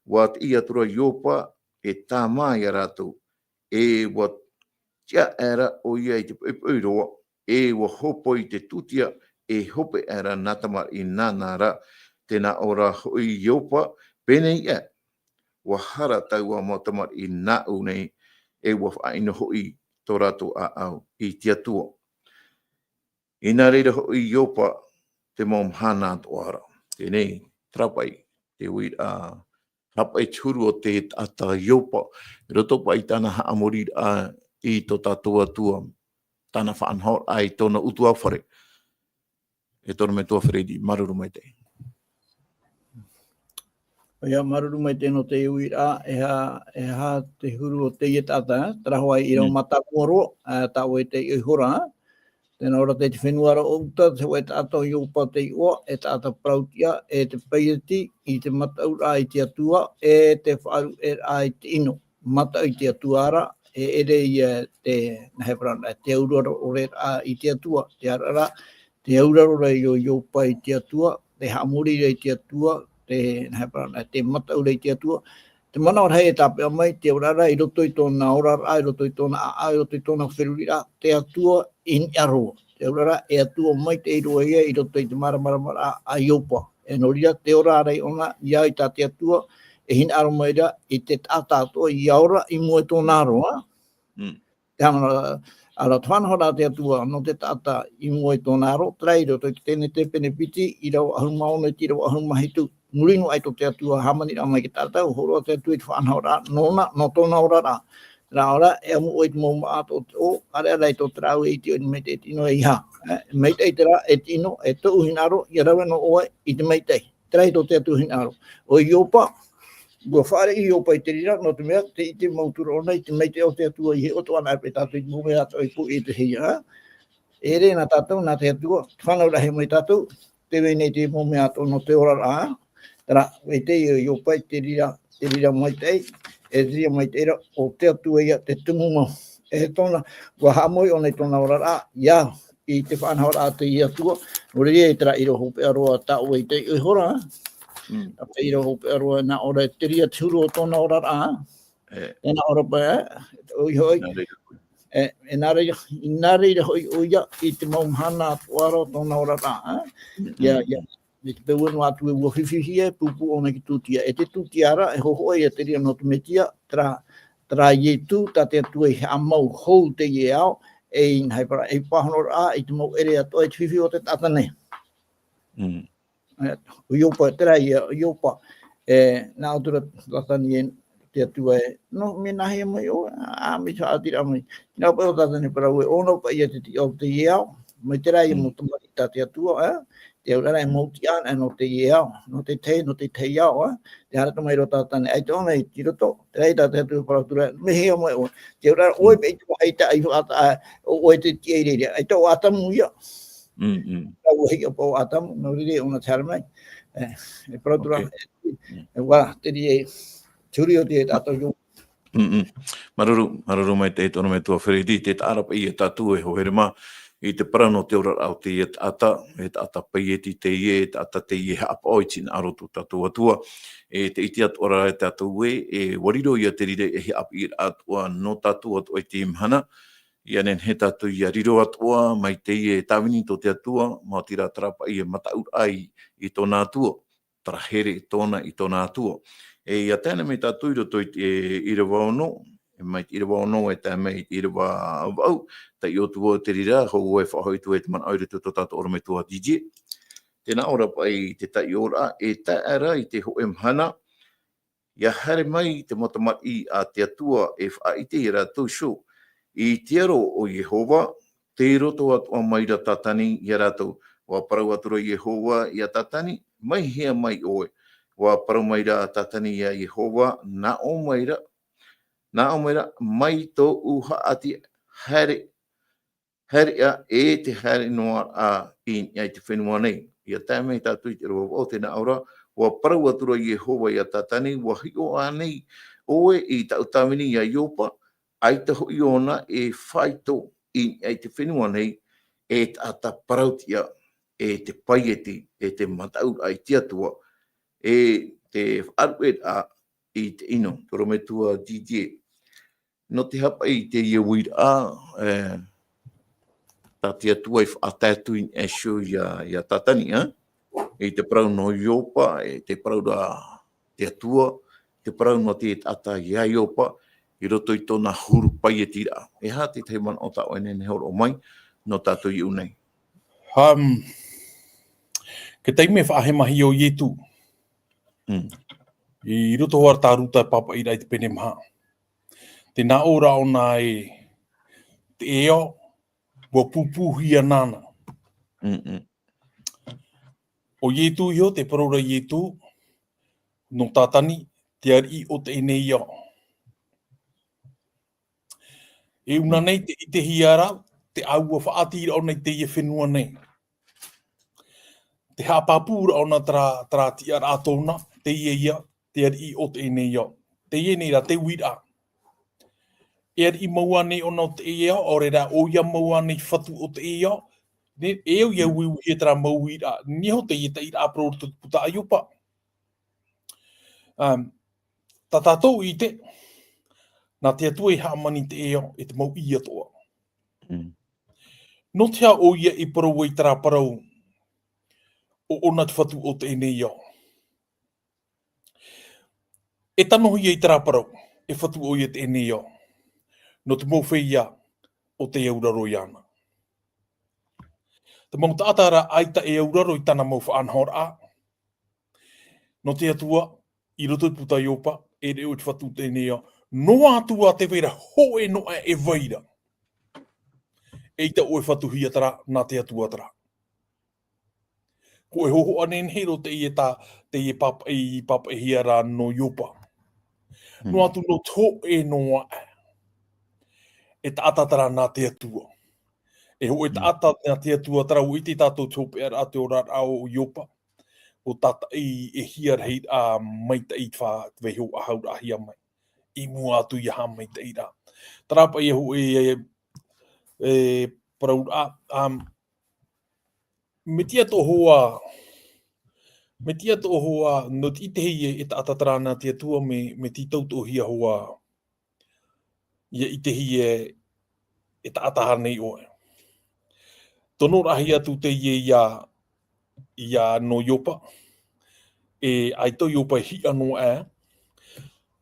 ʻua tiʻi atura Iopa e tāmā ia rātou. E ʻua tiʻa aʻe ra ʻoia i te poʻipoʻi roa, e ʻua hōpoi te tūtia, e hope aʻe ra nā tamariʻi nāna ra, tē nā ʻō ra hoʻi Iopa, pēnei aʻe, ʻua hara taua mau tamariʻi nāʻu nei, e ʻua faʻaʻino hoʻi tō rātou ʻāʻau i te Atua. Inā reira hoʻi Iopa, te mau mahana atoʻa ra. Teie nei, terā paʻi, te uiraʻa, terā paʻi te huru o te taʻata Iopa, i roto paʻi tāna haʻamoriraʻa i tō tātou Atua, tāna faʻanahoraʻa i tōna ʻutuāfare. E te ʻorometua Freddy, māuruuru maitaʻi. ʻOia, māuruuru maitaʻi nō te uiraʻa, e aha, e aha te huru o teie taʻata, terā hoʻi i rau Mm. mātāmua roa, ā, tā ʻoe i te ihora, tē nā ʻō ra te fenua ra o Uta, te hōʻē taʻata o Iopa te iʻoa, e taʻata parau-tiʻa, e te paieti, i te mataʻuraʻa i te Atua, e te faʻaruʻeraʻa i te ʻino. Mataʻu i te Atua ra, e ʻere ia te, nā hea parau ra, te auraro-, ʻore-, raʻa i te Atua, te aroraʻa, te auraro ra o Iopa i te Atua, te haʻamori ra i te Atua, te, nā hea parau ra, te mataʻu ra i te Atua, te manaʻo rahi e tāpeʻa mai, te aroraʻa i roto i tōna oraraʻa, i roto i tōna ʻāʻau, i roto i tōna feruriraʻa, te Atua i hinaʻaro. Te aroraʻa, e Atua maitaʻi roa ia i roto i te māramarama a Iopa. E nō reira, te ora ra ʻōna, ʻia au i tā te Atua, e hinaʻaro mai ra i te taʻata atoʻa, ʻia ora i mua i tōna aro, ā? Mm. Te hanga, ā, te faʻanahoraʻa a te Atua nō te taʻata i mua i tōna aro, terā i roto i te Tenete pene piti, ʻīrava ʻahuru mā ono i te ʻīrava ʻahuru mā hitu. Muri noa aʻe tō te Atua, hāmaniraʻa mai te taʻata, ʻua hōroʻa te Atua i te faʻanahoraʻa, nōna, nō tōna oraraʻa. Terā ora, e ʻamu ʻoe i te mau māʻa atoʻa o te ʻō, ʻareʻa rā i tō te rāveʻa i te ʻō i te maitaʻi i te ʻino e ʻeiaha. E, maitaʻi terā, e te ʻino, e tōʻu hinaʻaro, ʻia rave noa ʻoe i te maitaʻi. Terā ia tō te Atua hinaʻaro. ʻO Iopa, ʻua fāriʻi Iopa i te reira, nō te mea, tē ʻite mau atu ra ʻōna i te maitaʻi o te Atua i hiʻo atoʻa ana paʻi tātou i te mau mea atoʻa i poʻi i te hia, ā? E ʻere nā tātou, nā te Atua, te fānauraʻa e mai tātou, tē vai nei te mau mea atoʻa nō te oraraʻa, ā? Terā, e te Iopa i te reira, te reira maitaʻi, e te reira maitaʻi ra, ʻo te Atua ia te tumu mau. E tōna, ʻua haʻamori ʻōna i tōna oraraʻa, ʻia au i te faʻanahoraʻa a te Atua, nō reira terā ʻīrava hopeʻa roa tā ʻoe i te ihora, Mm. tā te ʻīrava hopeʻa roa nā ʻō ra, terā ia te huru o tōna oraraʻa, E. E nā ʻō ra paʻi, ē, ʻoia hoʻi. Nā reira. E, e nā reira, nā reira hoʻi ʻoia i te mau mahana atoʻa ra o tōna oraraʻa, ē. Mm, ʻIa, mm, ʻia, mm. I te peu noa atu e ʻua fifi hia, e pūpū ʻōna i te tūtia. E te tūtia ra, e hōhoʻa ia te reira nō te Mesia, terā, terā Ietu, tā te Atua i haʻamau hou i teie ao, e i nā hea parau, e pāhonoraʻa, i te mau ʻere atoʻa, i te fifi o te taʻata nei. Mm. E, ʻo Iopa, terā ia, ʻo Iopa, e, nā ʻō atu ra Satani e, te Atua ē, nō, mea nāhea mai ʻoe, ā, mea faʻaʻiteraʻa mai. Nā paʻi ʻo Satani e parau ē, ʻōna paʻi ia te tiʻa o teie ao, mai terā ia Mm. mau tamariʻi tā te Atua, ē, te auraʻa e mau tiʻa ana nō teie ao, nō te tahi, nō te tahi ao, ē, tē haere atu mai ra Satani, ʻaita ʻōna i roto, terā ia tā te Atua e parau atu ra, mea hea mai ʻoe, te auraʻa, ʻoe Mm. paʻi te vāhi taʻa i faʻataʻa, ʻo, ʻoe te tiʻa i reira, ʻaita ʻo Atamu ia. Mm, mm. Rā ʻua hiʻopoʻa ʻo Atamu, nō reira ʻōna te haere mai. E, e parau atu ra, Ok. e, Mm. e, ʻua, te reira, te huru o te taʻata ʻo Iopa. Mm, mm. Māuruuru, māuruuru maitaʻi te ʻorometua Freddy, tē taʻa ra paʻi ia tātou e hoa here mā, i te parau nō te oraraʻa o teie taʻata, e taʻata paieti teie, e taʻata teie haʻapaʻo i te hinaʻaro o tō tātou Atua. E tē ʻite atoʻa ra tātou ē, e ʻua riro ia te reira e haʻapiʻiraʻa atoʻa nō tātou atoʻa i teie mahana, ʻia nehenehe tātou ʻia riro atoʻa mai teie tāvini tō te Atua, maoti rā terā paʻi e mataʻuraʻa i, i tōna Atua, terā here tōna i tōna Atua. E ʻia tae ana mai tātou i roto i te, e, ʻīrava ono, e mai te ʻīrava ono, e tae mai i te ʻīrava vaʻu, taiʻo atu vau te reira, hou e faʻahoʻi atu e te manaʻo i roto i tō tātou ʻorometua D J. tē nā ʻō ra paʻi te taiʻoraʻa, e tae ra i te hōʻē mahana, ʻia haere mai te mau tamariʻi a te Atua e faʻaʻite ia rātou iho. I te aro o Iehova, tei roto atoʻa mai ra Tātani ia rātou. ʻUa parau atura Iehova ia Tātani, mai hea mai ʻoe? ʻUa parau mai ra Tātani ia Iehova, nā ʻō mai ra, nā ʻō mai ra, mai tōʻu haʻati haere, haere ā, e te haere noa ā i niʻa i te fenua nei. ʻIa tae mai tātou i te ʻīrava vaʻu, tē nā ʻō ra, ʻua parau atura Iehova ia Tātani, ʻua hiʻo ānei ʻoe i tāʻu tāvini ia Iopa, ʻaita hoʻi ʻōna e faito i niʻa i te fenua nei, e taʻata parau-tiʻa, e te paieti, e te mataʻuraʻa i te Atua, e te faʻaruʻeraʻa i te ʻino, tō Rometua Didier. Nō te aha paʻi teie uiraʻa, e, tā te Atua i faʻatae atu i niʻa iho ia, ia Tātani, e? I te parau nō Iopa, e te parau ra te Atua, te parau nō te taʻata ia Iopa, i roto i tōna huru paietiraʻa. E aha te tahi manaʻo tā ʻoe e nehenehe e hōroʻa mai, nō tātou i ʻō nei? Um, ke taime faʻahemahia ʻo Ietu. Mm. I roto hoʻi tā Ruta e pāpaʻi ra i te pene maha. Tē nā ʻō ra ʻōna e te ʻēʻa, ʻua pūpūhia nāna. Mm-mm. ʻO Ietu iho, tē parau ra Ietu, nō Tātani, te ariʻi o teie nei ao. E ʻuna nei te ʻitehia ra, te ʻāua faʻatīraʻa ʻōna i teie fenua nei. Te haʻapāpūraʻa ʻōna terā, terā tiʻaraʻa tōna, teie ia, te ariʻi o teie nei ao. Teie nei rā te uiraʻa. E ariʻi mau ānei ʻōna o teie ao, ʻaore rā ʻoia mau ānei fatu o teie ao. Nē, e au ʻia uiuihia terā mau uiraʻa, nehenehe teie taʻiraʻa parau roto i te puta a Iopa. Um, tā tātou i ʻite, nā te Atua i hāmani te ʻēʻa e te mau ʻī atoʻa. Mm. Nō te aha ʻoia i parau ai terā parau ʻo ʻōna te fatu o teie nei ao? E tano hia i terā parau, e fatu ʻoia teie nei ao. Nō te mau feiā o tē auraro iāna. Te mau taʻata rā ʻaita e auraro i tāna mau faʻanahoraʻa. Nō te Atua, i roto i te puta a Iopa, e reo i te fatu teie nei ao. Noa atu ā tē vai ra hōʻē noa e vai ra. ʻEita ʻoe fatuhia terā, nā te Atua terā. Ko e hōhoʻa nehenehe roa teie tā, teie pāpaʻi, pāpaʻihia ra nō Iopa. Mm. Noa atu nō te hōʻē noa e taʻata terā nā te Atua. E hōʻē Mm. taʻata nā te Atua terā, ʻua ʻite tātou te hopeʻaraʻa, te oraraʻa o Iopa. ʻUa tātaʻi e hia rahi, ā, maitaʻi te fa-, te vaiiho ʻahauraʻahia mai. I mua atu ia haʻamaitaʻiraʻa. Terā paʻi e hōʻē, e, e, parauraʻa, ā, mea tiʻa atoʻa hoʻi, mea tiʻa atoʻa hoʻi, nō te ʻitehia e taʻata terā nā te Atua, mea, mea tītau atoʻahia hoʻi, ʻia ʻitehia e, e taʻata ānei ʻoe. Tonoraʻahia atu teie ia, ia nō Iopa, e ʻaita ʻo Iopa e hiʻa noa aʻe.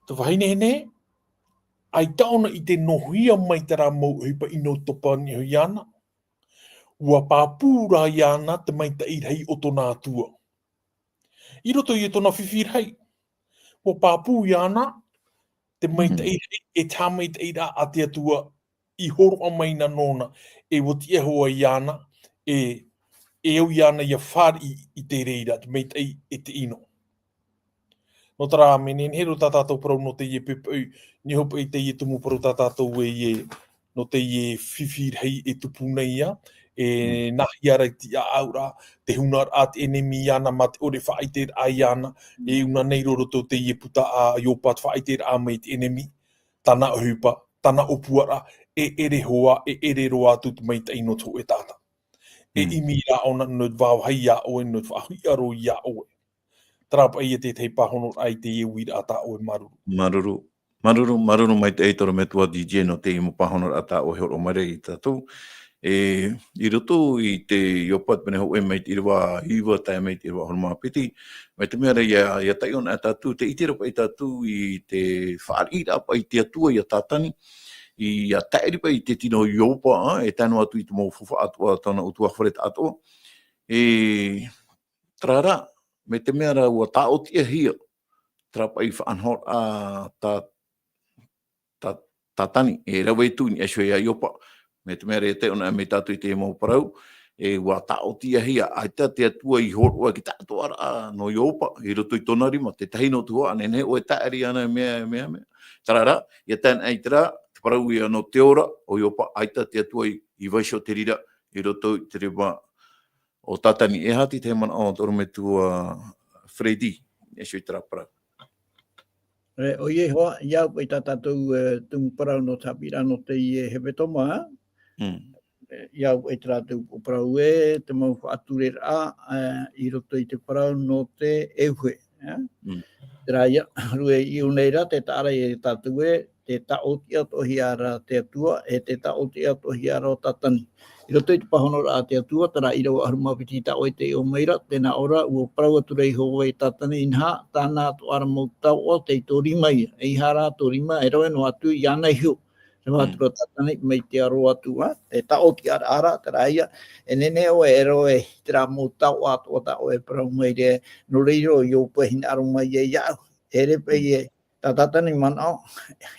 Te vāhi nehenehe, ʻaita ʻōna i ʻite noa hia mai terā mau ʻohipa ʻino topa niʻa iāna. ʻUa pāpū rā iāna te maitaʻi rahi o tōna Atua. I roto i tōna fifi rahi. ʻUa pāpū iāna te maitaʻi Mm. rahi, e te haʻamaitaʻiraʻa a te Atua i hōroʻa mai na nōna, e ʻua tiʻa hoʻi iāna, e, e au iāna ʻia fāriʻi i te reira, te maitaʻi e te ʻino. Nō terā, mea nehenehe roa tā tātou parau nō teie poʻipoʻi, nehenehe paʻi teie tumu parau tā tātou e, e, nō teie fifi rahi e tupu nei ia, e Mm. nā hea rā te tiʻaʻauraʻa, te hunaraʻa a te ʻenemi iāna mā te ʻore faʻaʻiteraʻa iāna, e ʻuna nei roa roto teie puta a Iopa te faʻaʻiteraʻa mai te ʻenemi, tāna ʻohipa, tāna ʻōpuaraʻa, e ʻere hoʻi, e ʻere roa atu te maitaʻi nō te hōʻē taʻata. E Mm. ʻimi rā ʻōna nō te vāvāhi iā ʻoe, nō te faʻahiʻaro iā ʻoe. Terā paʻi ia te tahi pāhonoraʻa i teie uiraʻa tā ʻoe, māuruuru. Māuruuru. Māuruuru, māuruuru maitaʻi tō Rometua D J nō teie mau pāhonoraʻa tā ʻoe e hōroʻa mai ra ia tātou. E, i roto i te Iopa te pene hōʻē mai te ʻīrava iva tae mai te ʻīrava ʻahuru mā piti, mai te mea ra ʻia, ʻia taiʻo na tātou, tē ʻite ra paʻi tātou i te fāriʻiraʻa paʻi te Atua ia Tātani, ʻia tae ra paʻi i te tino o Iopa, ā, e tae noa atu i te mau faufaʻa atoʻa, tōna ʻutuāfare atoʻa. E, Terā rā, mai te mea rā ua tāʻotiʻahia terā paʻi faʻanahoraʻa tā, tā, Tātani, e rave atu i niʻa iho ia Iopa. Mai te mea rā e taiʻo ana mai tātou i te mau parau, e ua tāʻotiʻahia, ʻaita te Atua i hōroʻa i te atoʻaraʻa nō Iopa, i roto i tōna rima, tētahi noa atu hoʻi, nehenehe ʻoe e taʻiri ana e mea, e mea, mea. Terā rā, ʻia tae ana i terā, te parau ia nō te ora o Iopa, ʻaita te Atua i, i vaiiho te reira, i roto i te rima o Tātani. E aha te tahi manaʻo ʻorometua Freddy, i niʻa iho i terā parau? E, ʻoia hoʻi, ʻia au paʻi tā tātou, e, tumu parau nō te haʻapiʻiraʻa nō teie hepetoma, Mm. e, ʻia au paʻi terā tumu parau ē, te mau faʻatureraʻa, e, i roto i te parau nō te ʻeuhe, e. Mm. Terā ia, rue i ʻō nei rā, te taʻa ra ia tātou ē, te tāʻotiʻa atoʻahia ra te Atua, e te tāʻotiʻa atoʻahia ra o Tātani. I roto i te pāhonoraʻa a te Atua, terā ʻīrava ʻahuru mā piti i tā ʻoe i taiʻo mai ra, tē nā ʻō ra, ʻua parau atu ra Iehova ia Tātani, inaha, tāna atoʻa ra mau taoʻa, tei tō rima ia, ʻeiaha rā tō rima, e rave noa atu iāna iho. Rave Mm. atu ra Tātani, mai te aro atu, ā, te tāʻotiʻaraʻa ra, terā ia, e nehenehe ʻoe e rave i terā mau taoʻa atoʻa tā ʻoe e parau mai ra, nō reira ʻo Iopa e hinaʻaro mai ai iāʻu. E ʻere paʻi Mm. e, tā Tātani manaʻo,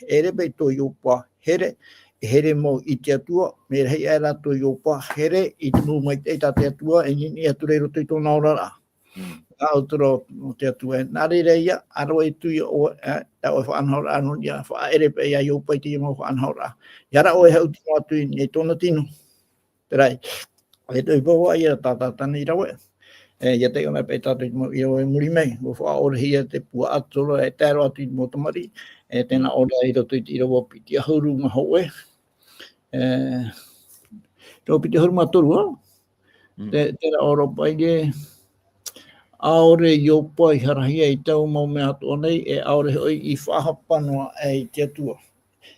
e ʻere paʻi tō Iopa here, e here mau i te Atua, mea rahi aʻe rā tō Iopa here i te mau maitaʻi tā te Atua, e niʻiniʻi atu ra i roto i tōna oraraʻa. Mm. Nā ʻō atu ra o te Atua, nā reira ia, ʻa rave atu ia ʻoe, e, tā ʻoe faʻanahoraʻa nō niʻa, faʻaʻere paʻi ia Iopa i te mau faʻanahoraʻa. ʻEiaha rā ʻoe e haʻuti noa atu i, i tōna tino. Terā ia. E toe pāhono ia tā Tātani i rave. E, ʻia taiʻo ana paʻi tātou i te mau ʻīrava i muri mai. ʻUa faʻaʻorehia te puaʻatoro, e tae roa atu i te mau tamariʻi. E, tē nā Mm. ʻō ra i roto i te ʻīrava piti ʻahuru mā hōʻē. E, ʻīrava piti ʻahuru mā toru, ā? Mm. Te, terā ʻō ra paʻi ē, ʻaore Iopa i harahia i taua mau mea atoʻa nei, e ʻaore hoʻi i faʻahapa noa aʻe i te Atua.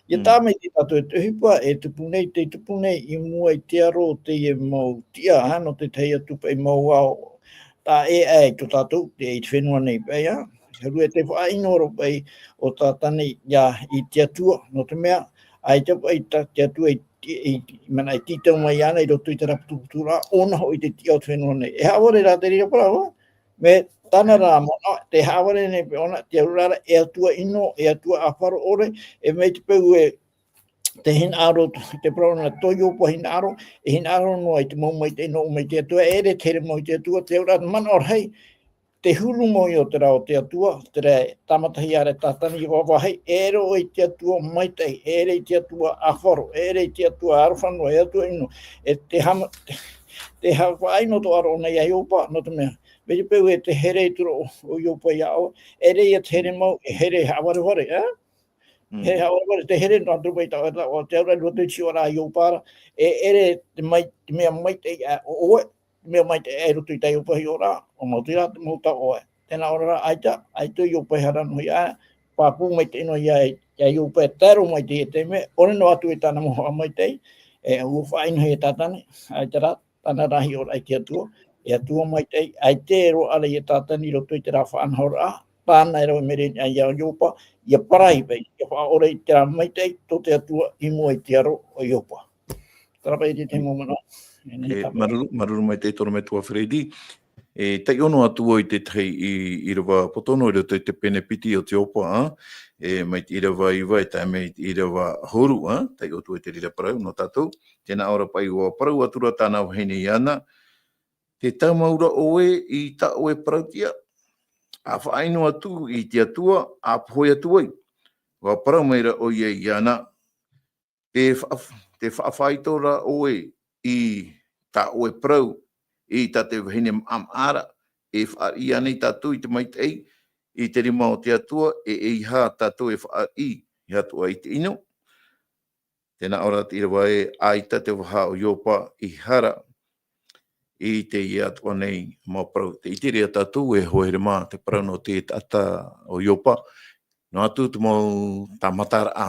ʻIa Mm. tāmau i te tātou e te ʻohipa, e tupu nei, tei tupu nei i mua i te aro o teie mau tiʻa, ā, nō te tahi atu paʻi mau ao, tā ʻē aʻe i tō tātou, te, i te fenua nei paʻi, ā. Rue te faʻaʻino ra paʻi o Tātani ia i te Atua, nō te mea, ʻaita paʻi tā te Atua i, i, i, mana i tītau mai iāna i roto i terā putuputuraʻa, ʻōna hoʻi te tiʻa o te fenua nei. E haʻavare rā te reira parau, ā? Mea tāna rā manaʻo, te haʻavare nei paʻi ʻōna, te auraʻa ra, e Atua ʻino, e Atua ʻāfaro ʻore, e mai te peu ē, te hinaʻaro, te parau nā tō Iopa hinaʻaro, e hinaʻaro noa i te mau maitaʻi nō, mai te Atua, e ʻere te here mau i te Atua, te auraʻa manaʻo rahi, te huru mau ia o terā o te Atua, terā e tāmatahia ra e Tātani i vāvāhi, e ʻere i te Atua maitaʻi, e ʻere i te Atua ʻāfaro, e ʻere i te Atua aroha noa, e Atua ʻino, e te hama-, te ha-, faʻaʻino atoʻa ra ʻōna ia Iopa, nō te mea, mai te peu ē te here i tura o, o Iopa ia ʻoe, e ʻere ia te here mau, e here haʻavarevare, ā? Mm. He haʻavarevare, te here noa atu paʻi tā, tā, tā, te auraʻa i roto i te hiʻoraʻa a Iopa ra, e ʻere te mai-, te mea maitaʻi aʻe o ʻoe, te mea maitaʻi aʻe i roto i tā Iopa hiʻoraʻa, ʻōna atu rā te mau taoʻa ʻoe. Tē nā ʻō ra, ʻaita, ʻaita ʻo Iopa e hara noa ia, pāpū maitaʻi noa ia, ia Iopa e tae roa mai i teie taime, ʻore noa atu e tāna mau haʻamaitaʻi, e, ʻua faʻaʻino e Tātani, ʻaita rā, tāna rā hiʻoraʻa i te Atua, e Atua maitaʻi, ʻaita e roaʻa ra ia Tātani i roto i terā faʻanahoraʻa, tāna e rave mai ra i niʻa ia Iopa, ʻia parahi paʻi, ʻia faʻaʻore i terā maitaʻi tō te Atua i mua i te aro o Iopa. Terā paʻi te tahi mau manaʻo. E, māuruuru, māuruuru maitaʻi tō ʻorometua Freddy. E, taiʻo noa atu vau i te tahi ʻī-, ʻīrava poto noa i roto i te pene piti o te Iopa, ā? E, mai te ʻīrava iva e tae mai te ʻīrava ʻahuru, ā? Taiʻo atu i te reira parau nō tātou. Tē nā ʻō ra paʻi, ʻua parau atu ra tāna vahine iāna, tē tāmau ra ʻoe i tā ʻoe parauʻtiʻa, ʻa faʻaʻino atu i te Atua, ʻa pohe atu ai. ʻUa parau mai ra ʻoia iāna, tē faʻa-, tē faʻafaito ra ʻoe i tā ʻoe parau, i tā te vahine maʻamaʻa ra, e fāriʻi ānei tātou i te maitaʻi, i te rima o te Atua, e, ʻeiaha tātou e fāriʻi, ʻeiaha atoʻa i te ʻino. Tē nā ʻō ra te ʻīrava ē, ʻaita te vaha o Iopa i hara i teie atoʻa nei mau parau. Tē ʻite ra tātou e hoa here mā te parau nō te taʻata o Iopa. Noa atu te mau tāmataraʻa,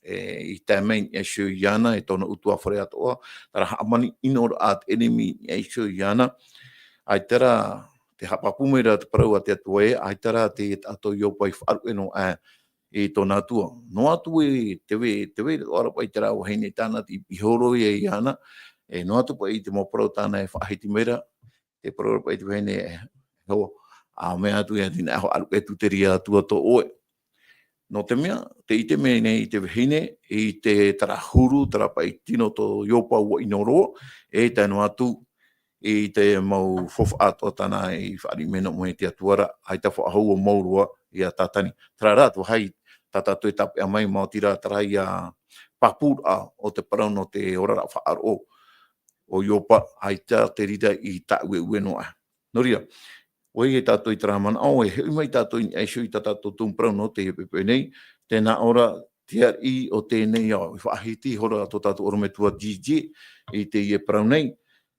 e, i tae mai i niʻa iho iāna, e tōna ʻutuāfare atoʻa, terā hāmani ʻino ra a te ʻenemi i niʻa iho iāna. ʻAita rā, tē haʻapāpū mai ra te parau a te Atua ē, ʻaita rā te taʻata o Iopa i faʻaruʻe noa aʻe i tōna Atua. Noa atu e te vai, te vai atoʻa ra paʻi terā vahine tāna i, i hōroʻa iāna, e noa atu paʻi te mau parau tāna e faʻahiti mai ra, tē parau ra paʻi te vahine, e, hoa, ʻa mea atu ia tina, e hoa aru e tū te reira atu atu ʻoe. Nō te mea, tē ʻite mai nei te vahine, i te tārahu, tārahu paʻi tino tō Iopa ʻua ʻino roa, e tae noa atu i te mau faufaʻa atoʻa tāna i fāriʻi mai noa mai te Atua ra, ʻaita faʻahou ʻo Maurua ia Tātani. Terā rā, te vāhi tā tātou e tāpeʻa mai, maoti rā terā ia pāpūraʻa o te parau nō te oraraʻa faʻaroʻo o Iopa, ʻaita te reira i tāʻueʻue noa. Nō reira, ʻoia tātou i terā manaʻo, e hoʻi mai tātou i niʻa iho i tā tātou tumu parau nō teie poʻipoʻi nei, tē nā ʻō ra te ariʻi o teie nei ao, i faʻahiti ihora tō tātou ʻorometua Didier i teie parau nei,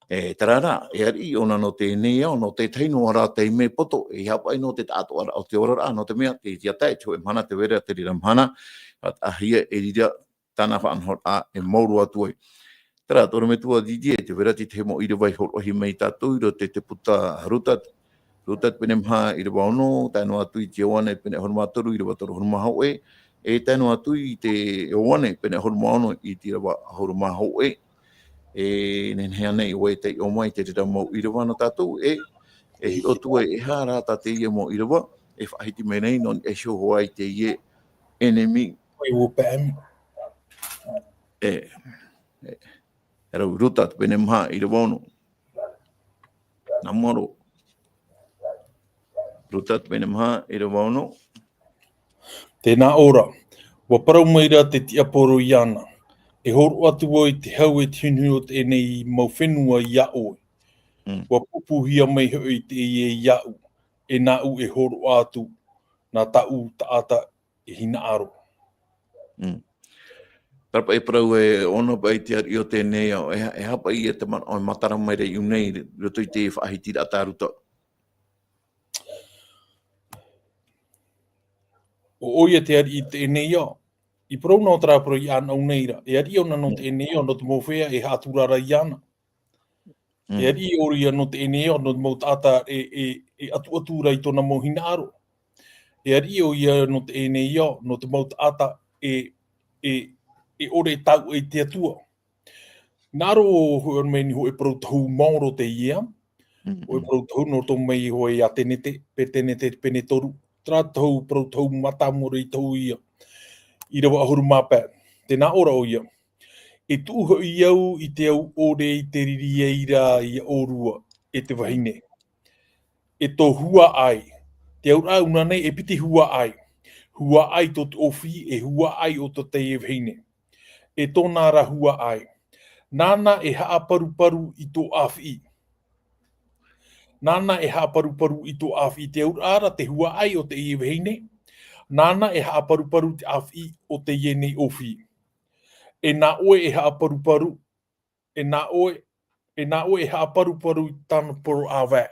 e, terā rā, e ariʻi ʻōna nō teie nei ao, nō te tahi noa rā taime poto, e haʻapaʻo nō te taʻatoʻaraʻa o te oraraʻa, nō te mea, te, te tahi atu e mahana, tē vai ra te reira mahana, ʻa, ʻaita e reira tāna faʻanahoraʻa e maoro atu ai. Terā, tō ʻorometua Didier, tē vai ra te tahi mau ʻīrava i hōroʻahia mai ia tātou, i roto i te puta Ruta, Ruta te pene maha ʻīrava ono, tae noa atu i te Ioane pene ʻahuru mā toru ʻīrava toru ʻahuru mā hōʻē, e tae noa atu i te Ioane pene ʻahuru mā ono i te ʻīrava ʻahuru mā hōʻē. E nehenehe ānei ʻoe e taiʻo mai i te reira mau ʻīrava nō tātou, e, e hiʻo atu ai e aha rā tā teie mau ʻīrava, e faʻahiti mai nei nō niʻa iho hoʻi i teie ʻenemi. Oi, ʻua paʻi mai. E, e, e rau, Ruta te pene maha ʻīrava ono. Nā mua roa. Ruta te pene maha ʻīrava ono. Tē nā ʻō ra, ʻua parau mai ra te tiaporo iāna, e hōroʻa atu vau i te hau e te hunuhunu o teie nei mau fenua iā ʻoe. Mm. ʻUa pūpūhia mai hoʻi teie iāʻu, e nāʻu e hōroʻa atu, nā tāʻu taʻata e hinaʻaro. Mm. Terā paʻi parau e ono paʻi te ariʻi o teie nei ao, e, e aha paʻi ia te manaʻo e matara mai ra iʻō nei, i roto i te faʻahitiraʻa tā Ruta. ʻO, ʻoia te ariʻi i teie nei ao, i parau nō terā parau iāna ʻō nei ra, e ariʻi ʻōna nō teie nei ao, nō te mau feiā e haʻatura ra iāna. Mm. E ariʻi ʻoia nō teie nei ao, nō te mau taʻata e, e, e ʻatuʻatu ra i tōna mau hinaʻaro. E ariʻi ʻoia nō teie nei ao, nō te mau taʻata e, e, e ʻore e taui i te Atua. Nā ʻō ra hoʻi mai nei hōʻē parau tohu maoro teie. Mm, hōʻē mm. parau tohu nō roto mai hōʻē iā Tenete, pe Tenete pene toru. Terā tohu parau tohu mātāmua i tohu ia. ʻĪrava ʻahuru mā pae. Tē nā ʻō ra ʻoia. E tuʻu hoʻi au i te au ʻore i te riri ai ra iā ʻōrua, e te vahine. E tō huaʻai. Te auraʻa ʻōna nei e piti huaʻai. Huaʻai tō te ʻōfiʻi, e huaʻai o tō teie vahine. E tōna ra huaʻai. Nāna e haʻaparuparu i tō ʻāfiʻi. Nāna e haʻaparuparu i tō ʻāfiʻi. Te auraʻa ra te huaʻai o teie vahine. Nāna e haʻaparuparu te ʻāfiʻi o teie nei ʻōfiʻi. E nā ʻoe e haʻaparuparu, e nā ʻoe, e nā ʻoe e haʻaparuparu i tāna poro ʻāvae.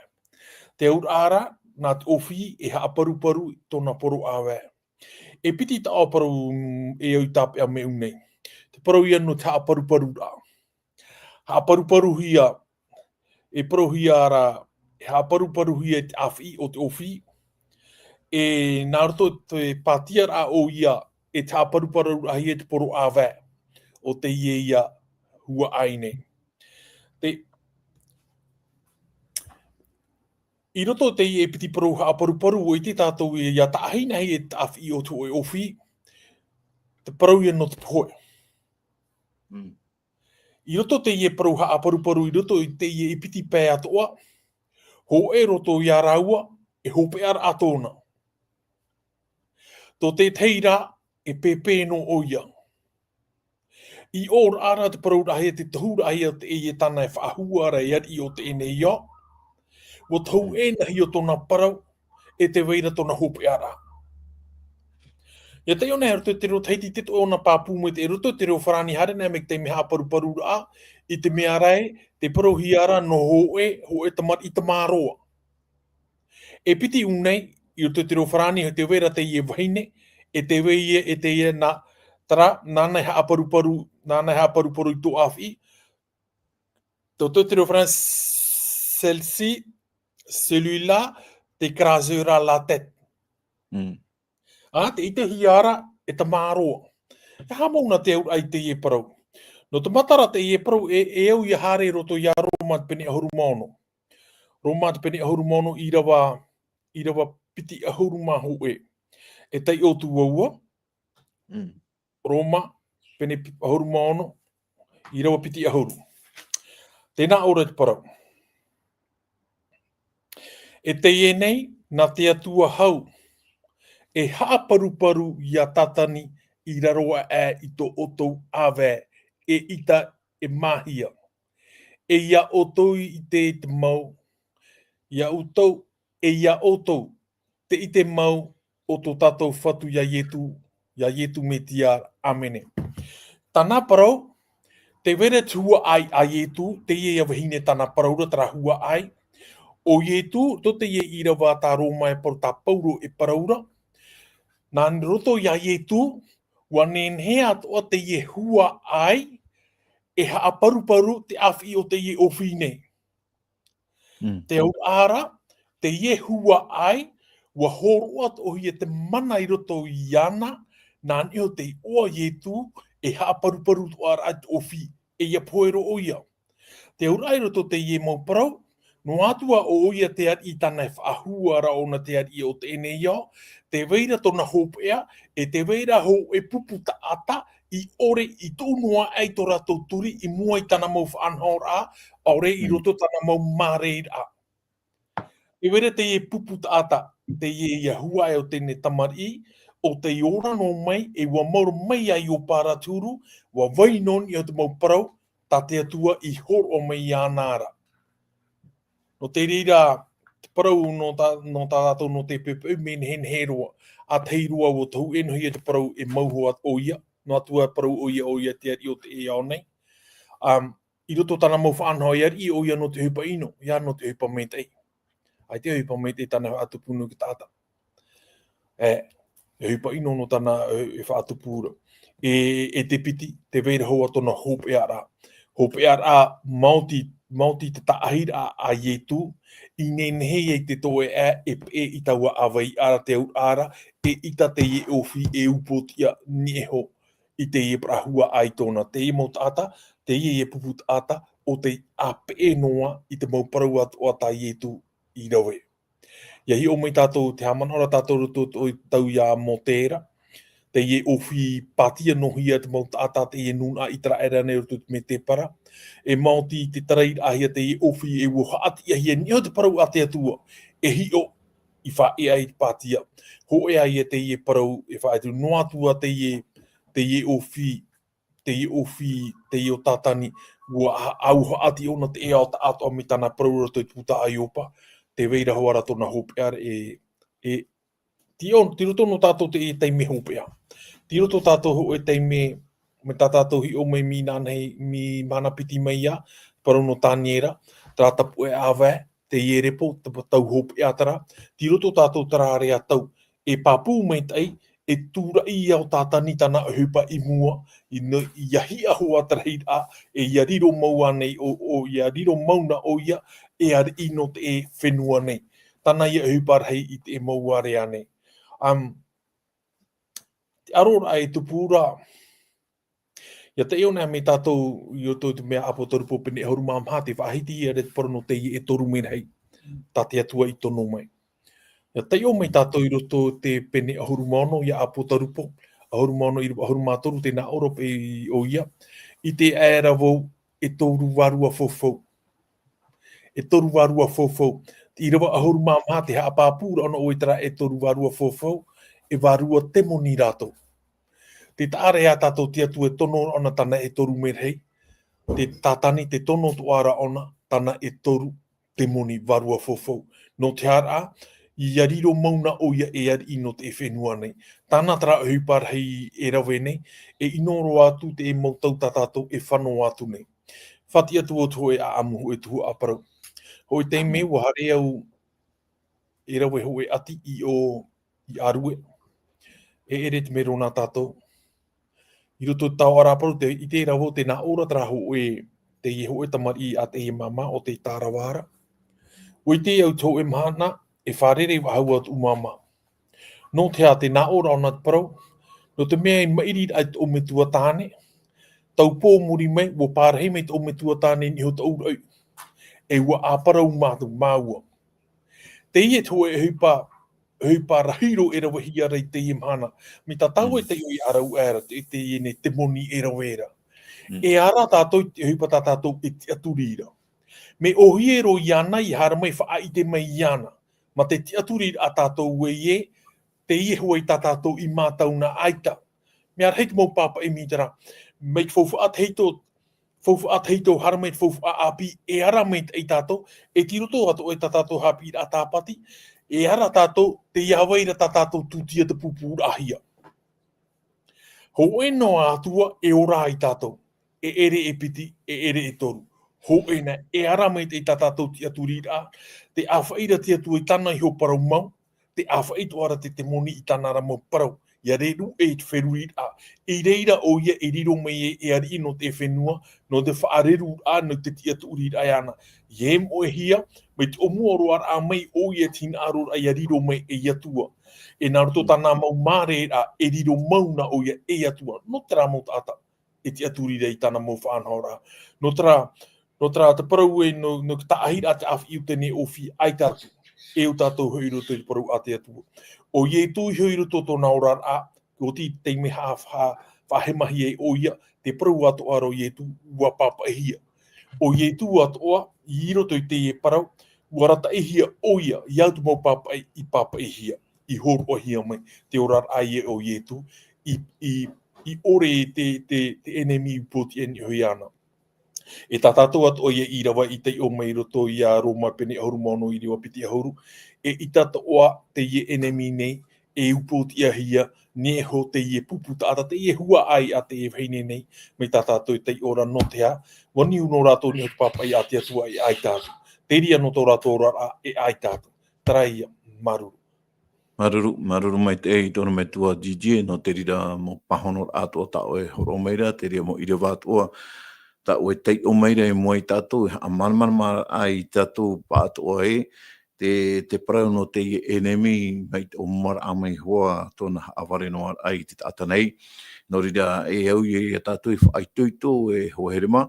Te auraʻa ra, nā te ʻōfiʻi e haʻaparuparu i tōna poro ʻāvae. E piti taʻo parau, mm, e au i tāpeʻa mai nei. Te parau ia nō te haʻaparuparuraʻa. Haʻaparuparuhia, e parauhia ra, e haʻaparuparuhia i te ʻāfiʻi o te ʻōfiʻi. E nā roto i te pātiaraʻa ʻoia, e te haʻaparuparuraʻahia i te poro ʻāvae o teie ia huaʻai nei. Te, i roto i teie e piti parau haʻaparuparu, ʻua ʻite tātou ia taʻahi-, taʻahinaʻahia e te ʻāfiʻi o te hōʻē ʻōfiʻi, te parau ia nō te pohe. Mm. I roto i teie parau haʻaparuparu, i roto i teie e piti pae atoʻa, hōʻē roto iā rāua, e hopeʻaraʻa tōna. Tō te tahi rā, e pēpē noa ʻoia. I ʻō ra te parauraʻahia, te tohuraʻahia o teie tāna e faʻahua ra e ariʻi o teie nei ao. ʻUa tohu ʻē-nā-hia tōna parau, e tē vai ra tōna hopeʻaraʻa. ʻIa taiʻo na e roto i te reo Tahiti te toʻe ʻōna pāpū mai te, e roto i te reo Farāni, haere na mai te taime haʻaparuparuraʻa, i te mea ra ē, te parauhia ra nō hōʻē, hōʻē tamariʻi tamāroa. E piti ʻō nei, i roto i te reo Farāni, e tē vai ra teie vahine, e tē vai ïa, e teie nā, terā, nāna e haʻaparuparu, nāna e haʻaparuparu i tō ʻāfiʻi. Tō, tō te reo Farāni, celle-ci, celui-là, t'écrasera la tête. Mm. Ā, tē ʻitehia ra, e tamāroa. E aha mau na te auraʻa i teie parau? Nō te matara teie parau, e, e au ʻia haere i roto iā Roma pene ʻahuru mā ono. Roma te pene ʻahuru mā ono ʻīrava, ʻīrava piti ʻahuru mā hōʻē. E taiʻo atu vau. Mm. Roma, pene pi-, ʻahuru mā ono, ʻīrava piti ʻahuru. Tē nā ʻō ra te parau. E teie nei, nā te Atua hau, e haʻaparuparu ia Tātani i raro aʻe i tō ʻoutou ʻāvae, eʻita e māhia. E ia ʻoutou i te, te mau, ia ʻoutou, e ia ʻoutou, te ʻite mau o tō tātou Fatu ia Ietu, ia Ietu Metia. ʻĀmene. Tāna parau, tē vai ra te huaʻai a Ietu, teie ia vahine tāna parau ra terā huaʻai. ʻO Ietu, tō teie ʻīrava tā Roma e parau, tā Pauro e parau ra. Nā roto ia Ietu, ʻua nehenehe atoʻa teie huaʻai e haʻaparuparu te ʻāfiʻi o teie ʻōfī nei. Mm. Te auraʻa ra, teie huaʻai, ʻua hōroʻa atoʻahia te mana i roto iāna, nā niʻa i te iʻoa Ietu, e haʻaparuparu atoʻa ra te ʻōfī, e ia pohe roa ʻoia. Te auraʻa i roto teie mau parau, noa atu ā ʻo ʻoia te ariʻi tāna e faʻahua ra ʻōna te ariʻi o teie nei ao, tē vai ra tōna hopeʻa, e tē vai ra hōʻē pupu taʻata, i ʻore i tuʻu noa aʻe i tō rātou turi i mua i tāna mau faʻanahoraʻa, ʻaore i Mm. roto tāna mau māreiraʻa. Tē vai ra teie pupu taʻata, teie ia huaʻai o teie tamariʻi, ʻo tei ora noa mai, e ʻua maoro mai ai ʻo Paratuhuru, ʻua vai noa niʻa i te mau parau, tā te Atua i hōroʻa mai iāna ra. Nō te reira, te parau nō tā, nō tā tātou nō te poʻipoʻi mea nehenehe roa, ʻa tahi roa ʻua tohu ʻē noa hia te parau e mau hoa ʻoia, noa atu ā parau ʻoia, ʻoia te ariʻi o teie ao nei. Um, i roto tāna mau faʻanaho e ariʻi ʻoia nō te ʻohipa ʻino, ʻia nō te ʻohipa maitaʻi. ʻAita e ʻohipa maitaʻi tāna e faʻatupu nō te taʻata. E, e ʻohipa ʻino nō tāna e, e faʻatupu ra. E, e te piti, tē vai ra hoʻi tōna hopeʻaraʻa. Hopeʻaraʻa maoti, maoti te taʻahiraʻa a Ietu, i nehenehe ai te toeʻa e peʻe i taua ʻāvae ra te auraʻa ra, eʻita teie ʻōfī e upoʻotiʻa niʻa iho i teie parau huaʻai tōna, teie mau taʻata, teie pupu taʻata, ʻo tei peʻe noa i te mau parau atoʻa tā Ietu i rave. ʻIa hiʻo mai tātou, tē haʻamanaʻo ra tātou roto i te tau ia Mōte ra, teie ʻōfī pātia noa hia te mau taʻata, teie nūnaʻa ʻĪteraʻera nei roto i te mētēpara. E maoti te tarairaʻahia teie ʻōfī e ʻua haʻatiʻahia niʻa i te parau a te Atua, e hiʻo i faʻaea i te pātia. Hōʻē ā ia teie parau e faʻaea atu noa atu ā teie, teie ʻōfī, teie ʻōfī, teie ʻo Tātani, ʻua ha-, ʻua haʻati ʻōna te ea o taʻatoʻa mai tāna parau roto i te puta a Iopa, tē vai ra hoʻi ra tōna hopeʻa e, e, tei ʻō, tei roto nō tātou te, e taime hopeʻa. Tei roto tātou hōʻē taime, mai tā tātou hiʻo mai mai nānahi, mai mahana piti mai ā, parau nō Taniera, terā tapuaʻe ʻāvae, teie repo, te pa-, tau hopeʻa terā, tei roto tātou terā ʻāreʻa tau, e pāpū maitaʻi, e tūraʻi ia ʻo Tātani tāna ʻohipa i mua, i nō, ʻia hiʻa hoʻi te rahiraʻa, e ʻia riro mau ānei ʻo, ʻo, ʻia riro mau na ʻoia, e ariʻi nō te fenua nei. Tāna ia ʻohipa rahi i te mau ʻāreʻa nei. Um, te ʻaroraʻa e tupu ra, ʻIa taiʻo anaʻe mai tātou i roto i te mea ʻĀpotarupo pene ʻahuru mā maha, tē faʻahiti ra te parau nō teie e toru merahi, tā te Atua i tono mai. ʻIa taiʻo mai tātou i roto i te pene ʻahuru mā ono ia ʻĀpotarupo, ʻahuru mā ono, ʻīrava ʻahuru mā toru, tē nā ʻō ra paʻi ʻoia, ʻite aʻera vau e toru vārua faufaʻa. E toru vārua faufaʻa. Te ʻīrava ʻahuru mā maha, tē haʻapāpū ra ʻōna ʻoe terā e toru vārua faufaʻa, e vārua temoni rātou. Tē taʻa ra ia tātou te Atua e tono ra ʻōna tāna e toru merahi. Te Tātani, tē tono atoʻa ra ʻōna tāna e toru temoni, vārua faufaʻa. Nō te aha ra, ʻia riro mau na ʻoia e ariʻi nō te fenua nei. Tāna terā ʻohipa rahi e rave nei, e ʻino roa atu te mau tau tā tātou e fano atu nei. Faʻatiʻa atu vau te hōʻē ʻāʻamu, hōʻē tuhaʻa parau. Hōʻē taime, ʻua haere au e rave hōʻē ʻati i ʻō, i ʻĀrue. E ʻere te mero nā tātou. I roto i te taoʻa ra parau, tē, ʻite ra vau tē nā ʻō ra terā hōʻē, teie hōʻē tamariʻi a teie māmā ʻo tei tārava ra. ʻUa ʻite au te hōʻē mahana, e fārerei faʻahou atu māmā. Nō te aha, tē nā ʻō ra ʻōna te parau, nō te mea i maʻiri ra te ʻau metua tāne, taupō muri mai, ʻua pārahi mai te ʻau metua tāne i niʻa i tō ʻoe raʻi. E ua ʻāparau mātou, māua. Teie te hōʻē ʻohipa, ʻohipa rahi roa e ravehia ra i teie mahana. Mai tā tāua e taiʻo i ʻaraʻara, te, teie nei te moni e rave ra. E ara tātou i te ʻohipa tā tātou e tiʻaturi ra. Mea ʻōhie roa iāna i haere mai faʻaʻite mai iāna. Mā te tiʻaturi ra tātou e, teie hoʻi tā tātou i mātau nā ʻaita. Mea rahi te mau pāpaʻi mai terā. Mai te faufaʻa tahito, faufaʻa tahito haere mai te faufaʻa ʻāpī, e ara mai te tātou, e tei roto atoʻa i tā tātou haʻapiʻiraʻa tāpati, e ara tātou, teie vai ra tā tātou tūtia te pūpūraʻahia. Hōʻē noa atu ā e ora ai tātou, e ʻere e piti, e ʻere e toru. Hōʻē na, e ara mai te tā tātou tiʻaturiraʻa, te ʻāfaʻi ra te Atua i tāna iho parau mau, te ʻāfaʻi atoʻa ra te, te moni i tāna ra mau parau. ʻIa rerū e te feruriraʻa. I reira ʻoia e riro mai e, e ariʻi nō te fenua, nō te faʻareruraʻa, nō te tiʻaturiraʻa iāna. ʻIa moʻehia, mai te ʻōmuaraʻa mai ʻoia te hinaʻaroraʻa ʻia riro mai ei Atua. E nā roto tāna mau mārēraʻa, e riro mau na ʻoia ei Atua. Nō terā mau taʻata e tiʻaturi ra i tāna mau faʻanahoraʻa. Nō terā, nō terā te parau e, nō, nō te tāʻahiraʻa te ʻāfaʻi o teie nei ʻōfī ʻaita atu. E ʻo tātou hoʻi i roto i te parau a te Atua. ʻO Ietu iho i roto tōna oraraʻa, ʻua oti te taime ha, ha, faʻahemahia ai ʻoia, te parau atoʻa ra o Ietu, ʻua pāpaʻihia. ʻO Ietu atoʻa, i roto i teie parau, ʻua arataʻihia ʻoia, i au te mau pāpaʻi i pāpaʻihia, i hōroʻahia mai, te oraraʻa ia o Ietu, i, i, i ʻore te, te, te ʻenemi i upoʻotiʻa i niʻa iho iāna. E tā tātou atoʻa ia ʻīrava i taiʻo mai i roto ia Roma pene ʻahuru mā ono ʻīrava piti ʻahuru, e ʻaita atoʻa teie ʻenemi nei, e upoʻotiʻahia, nehenehe teie pupu taʻata, teie huaʻai a teie vahine nei, mai tā tātou e taiʻo ra nō te aha, ʻua niu noa rātou i niʻa i te pāpaʻi a te Atua e ʻaita atu. Te reira nō tō rātou oraraʻa e ʻaita atu. Terā ia, māuruuru. Māuruuru, māuruuru maitaʻi i tō ʻoe metua Didier, nō te reira mau pāhonoraʻa atoʻa tā ʻoe e hōroʻa mai ra, te reira mau ʻīrava atoʻa, tā ʻoe e taiʻo mai ra i mua ia tātou, e haʻamāramarama ai tātou pāʻatoʻa ē, te, te parau nō teie ʻenemi, mai te ʻōmuaraʻa mai hoʻi tōna haʻavare noa ai te taʻata nei. Nō reira, e au ia, ia tātou e faʻaitoito, e hoa here mā,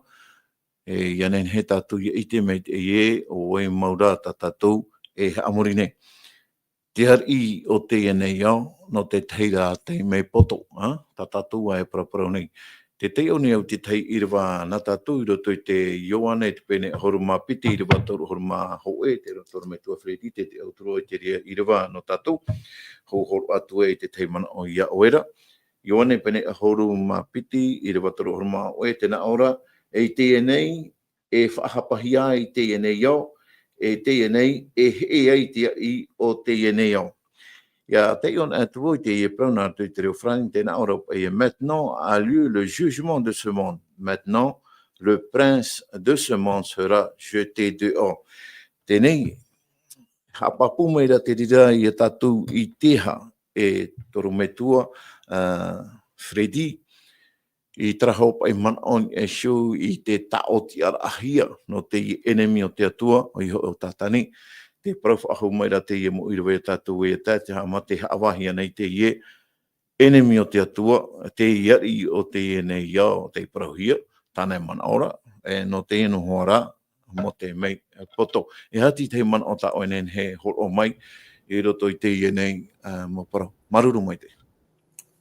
e, ʻia nehenehe tātou ʻia ʻite maitaʻi ē, ʻo vai mau rā tā tātou e haʻamori nei. Te ariʻi o teie nei ao, nō te tahi rā taime poto, ā, tā tātou ā e paraparau nei. Tē taiʻo nei au te tahi ʻīrava nā tātou i roto i te Ioane, te pene ʻahuru mā piti, ʻīrava toru ʻahuru mā hōʻē, tē roto ra te metua Freddy, tē taiʻo atu ra i te reira ʻīrava nō tātou, hou hōroʻa atu ai te tahi manaʻo ia ʻoe ra. Ioane pene ʻahuru mā piti, ʻīrava toru ʻahuru mā hōʻē, tē nā ʻō ra, e i teie nei, e faʻahapahia ai teie nei ao, e teie nei, e heʻe ai te ariʻi o teie nei ao. ʻIa taiʻo anaʻe atu vau i teie parau nā roto i te reo farāni, tē nā ʻō ra paʻi, maintenant a lieu le jugement de ce monde. Maintenant, le prince de ce monde sera jeté dehors. Teie nei, haʻapāpū mai ra te reira ia tātou i te aha, e tō ʻoe metua, ā, Freddy, i terā hoʻi paʻi manaʻo nā Iesu i te tāʻotiʻaraʻahia nō te ʻenemi o te Atua, ʻoia hoʻi ʻo Tātani, tē parau faʻahou mai ra teie mau ʻīrava ia tātou ē, tā te haʻamate haʻavāhi ana i teie ʻenemi o te Atua, te ariʻi o teie nei ao tei parauhia, tāna e manaʻo ra, e nō teie noa hoʻi rā, mō te mea poto. E aha te tahi manaʻo tā ʻoe e nehenehe e hōroʻa mai i roto i teie nei, ā, mau parau. Māuruuru maitaʻi.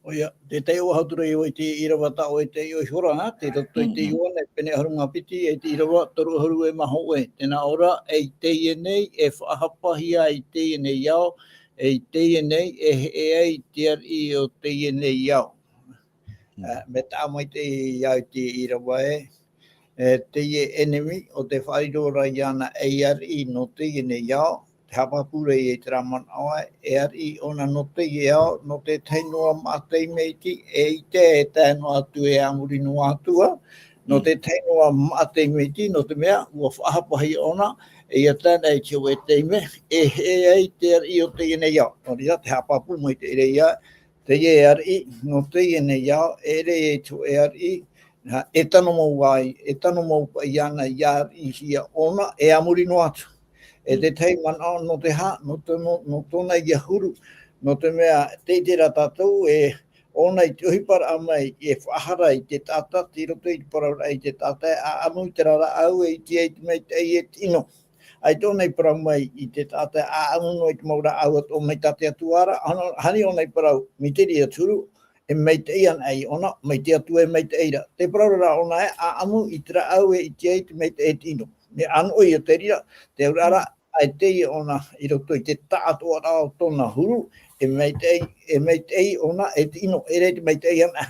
ʻOia, tē taiʻo atu ra vau i te ʻīrava tā ʻoe e taiʻo iho ra, tē roto i te Ioane, pene ʻahuru mā piti, e te ʻīrava toru ʻahuru e mā hōʻē. Tē nā ʻō ra, e i teie nei, e faʻahapahia ai teie nei ao, e i teie nei, e heʻe ai te ariʻi o teie nei ao. Ā, mea taʻa maitaʻi ia au i te ʻīrava ē, e, teie ʻenemi, ʻo tē faʻariro ra iāna ei ariʻi nō teie nei ao, te haʻapāpū ra i terā manaʻo ē, e ariʻi ʻōna nō teie ao, nō te tahi noa maʻa taime iti, e ʻaita e tae noa atu e a muri noa atu ā, nō te tahi noa maʻa taime iti, nō te mea, ʻua faʻahapahia ʻōna, e ʻia tae noa i te hōʻē taime, e heʻe ai te ariʻi o teie nei ao. Nō reira, te haʻapāpū maitaʻi ra ia, teie ariʻi, nō teie nei ao, e ʻere e te hōʻē ariʻi, nā, e tano mau ai, e tano mau paʻi iāna ʻia ariʻihia ʻōna, e a muri noa atu. E te tahi manaʻo nō te aha, nō tōna, nō tōna ʻia huru, nō te mea, tē ʻite ra tātou, e, ʻōna i te ʻohiparaʻa mai e faʻahara i te taʻata, tei roto i te parauraʻa i te taʻata e ʻaʻamu i terā rāʻau e ʻite ai te maitaʻi e te ʻino. ʻAita ʻōna i parau mai i te taʻata e ʻaʻamu noa i te mau rāʻau atoʻa mai tā te Atua ra, ʻana, ʻahani ʻōna i parau, mai te reira te huru, e maitaʻi ana ai ʻōna, mai te Atua e maitaʻi ra. Te parau ra ʻōna e ʻaʻamu i te rāʻau e ʻite ai te maitaʻi e te ʻino. Mea ʻānoʻi ia te reira, te auraʻa ra, ʻaita ʻōna i roto i te taʻatoʻaraʻa o tōna huru, e maitaʻi, e maitaʻi ʻōna e te ʻino, e ʻere te maitaʻi ana.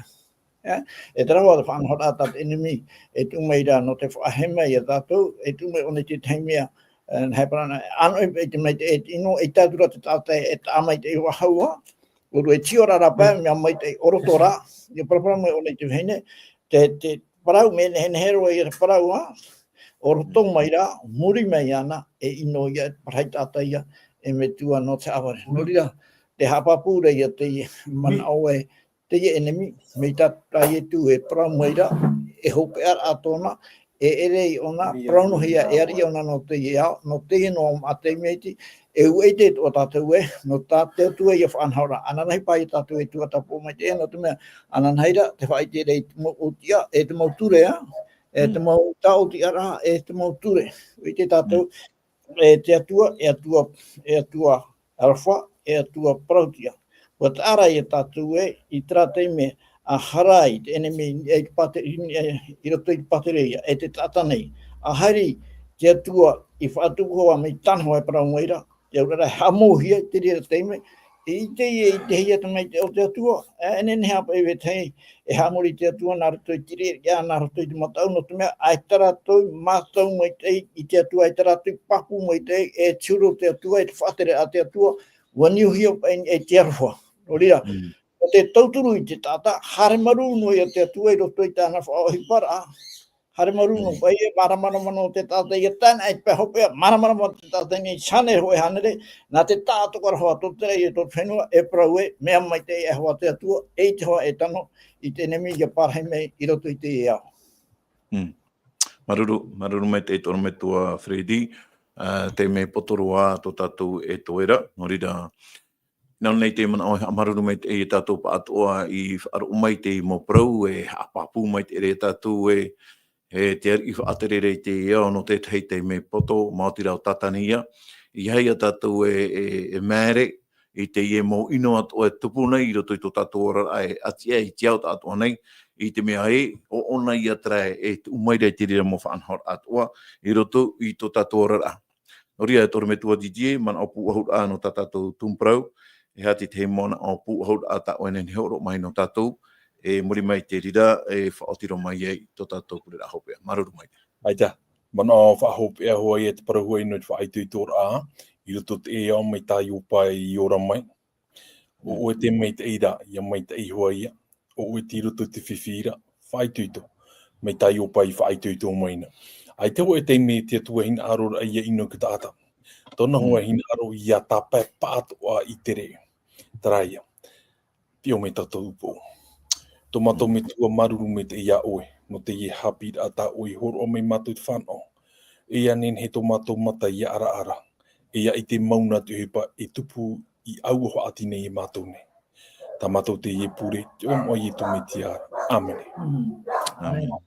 E, e terā hoʻi te faʻanahoraʻa tā te ʻenemi, e tuʻu mai ra nō te faʻahema ia tātou, e tuʻu mai ʻōna i te tahi mea, e, nā hea parau na, ʻānoʻi paʻi te maitaʻi e te ʻino, e tae atu ra te taʻata e taʻa maitaʻi faʻahou, ʻōrua e tiʻa ra paʻi, mea maitaʻi ʻo roto ra, ia paraparau mai ʻōna i te vahine, te, te parau mea nehenehe roa ia te parau, ʻo roto mai ra, muri mai ana, e ʻino ia, e parahi taʻata ia, e metua nō te haʻavare. Nō reira, te haʻapāpū ra ia te manaʻo e, teie ʻenemi, mai tā, tā Ietu e parau mai ra, e hopeʻaraʻa tōna, e ʻere ʻōna, parau noa hia, e ariʻi ʻōna nō teie ao, nō teie noa maʻa taime iti, e ʻua ʻite atoʻa tātou ē, nō tā te Atua ia faʻanahoraʻa, ananahi paʻi ia tātou e tuatāpapa mai te, nō te mea, ananahi ra, te faʻaʻite ra i te mau ʻōtiʻa, e te mau ture, ā, e te mau tāʻōtiʻaraʻa, e te mau ture. ʻUa ʻite tātou, e te Atua, e Atua, e Atua Aroha, e Atua Parautiʻa. ʻUa taʻa ra ia tātou ē, i terā taime, ʻa hara ai te ʻenemi, e te pāte-, i, e, i roto i te pātireia, e te taʻata nei. ʻA haere te Atua i faʻatupu hoʻi mai tāna hoʻi e parau mai ra, te auraʻa ra e haʻamouhia i te reira taime, e ʻite ia, e ʻitehia te maitaʻi o te Atua, e, e nehenehe paʻi e vetahi, e haʻamori i te Atua nā roto i te reira, nā roto i te mataʻu, nō te mea, ʻaita rātou mātau maitaʻi i te Atua, ʻaita rātou pāpū maitaʻi, e te huru o te Atua, e te faʻatere a te Atua, ʻua niuhia paʻi e te aroha. Nō reira, ʻo te tauturu i te taʻata, haere marū noa ia te Atua i roto i tāna faʻaʻohiparaʻa, haere marū noa paʻi e māramarama noa te taʻata ia tāna, e te pae hopeʻa, māramarama te taʻata nei, hānere hoʻi hānere, nā te taʻatoʻaraʻa hoʻi tō te raʻi e tō te fenua, e parau ē, mea maitaʻi e hoʻi te Atua, e ʻite hoʻi e tano, i te ʻenemi ia parahi mai i roto i teie ao. Mm. Māuruuru, māuruuru maitaʻi tō ʻorometua Freddy, ā, te mea poto roa tō tātou e toe ra, nō reira, nā nei te manaʻo e haʻamāuruuru maitaʻi e tātou pāʻatoʻa i faʻaroʻo mai te mau parau e haʻapāpū maitaʻi ra ia tātou e, e te ariʻi faʻatere ra i te ao nō te tahi taime poto, maoti rā ʻo Tātania, ʻeiaha ia tātou e, e, e māere i teie mau ʻino atoʻa e tupu nei i roto i tō tātou oraraʻa e ʻati aʻe i te ao taʻatoʻa nei, i te mea ē, ʻo ʻōna ia terā e tuʻu mai ra i te reira mau faʻanahoraʻa atoʻa i roto i tō tātou oraraʻa. Nō reira, e tō ʻorometua Didier, manaʻo pūʻohuraʻa nō tā tātou tumu parau, e aha te tahi manaʻo pūʻohuraʻa tā ʻoe e nehenehe e hōroʻa mai nō tātou, e muri mai i te reira, e faʻaoti roa mai ai tō tātou pureraʻa hopeʻa. Māuruuru maitaʻi. ʻAita, manaʻo faʻahopeʻa hoʻi e te parau hoʻi nō te faʻaitoitoraʻa, i roto i te ao mai tā Iopa i ora mai. ʻO ʻoe te maitaʻi ra, ʻia maitaʻi hoʻi ia. ʻO ʻoe tei roto i te fifi ra, faʻaitoito. Mai tā Iopa i faʻaitoito mai na. ʻAita hoʻi te mea te Atua hinaʻaro ra ʻia ʻino i te taʻata. Tōna hoʻi hinaʻaro ʻia tāpae pāʻatoʻa i te reʻe. Terā ia. Pio mai tātou upoʻo. Tō mātou Metua, māuruuru maitaʻi ia ʻoe, nō teie haʻapiʻiraʻa tā ʻoe i hōroʻa mai mātou i te fānaʻo. E ʻia nehenehe tō mātou mata ʻia ʻaraʻara, e ʻia ʻite mau nā te ʻohipa e tupu i ʻau o haʻati nei ia mātou nei. Tā mātou teie pure, i te iʻoa o Ietu Metia. ʻĀmene. ʻĀmene.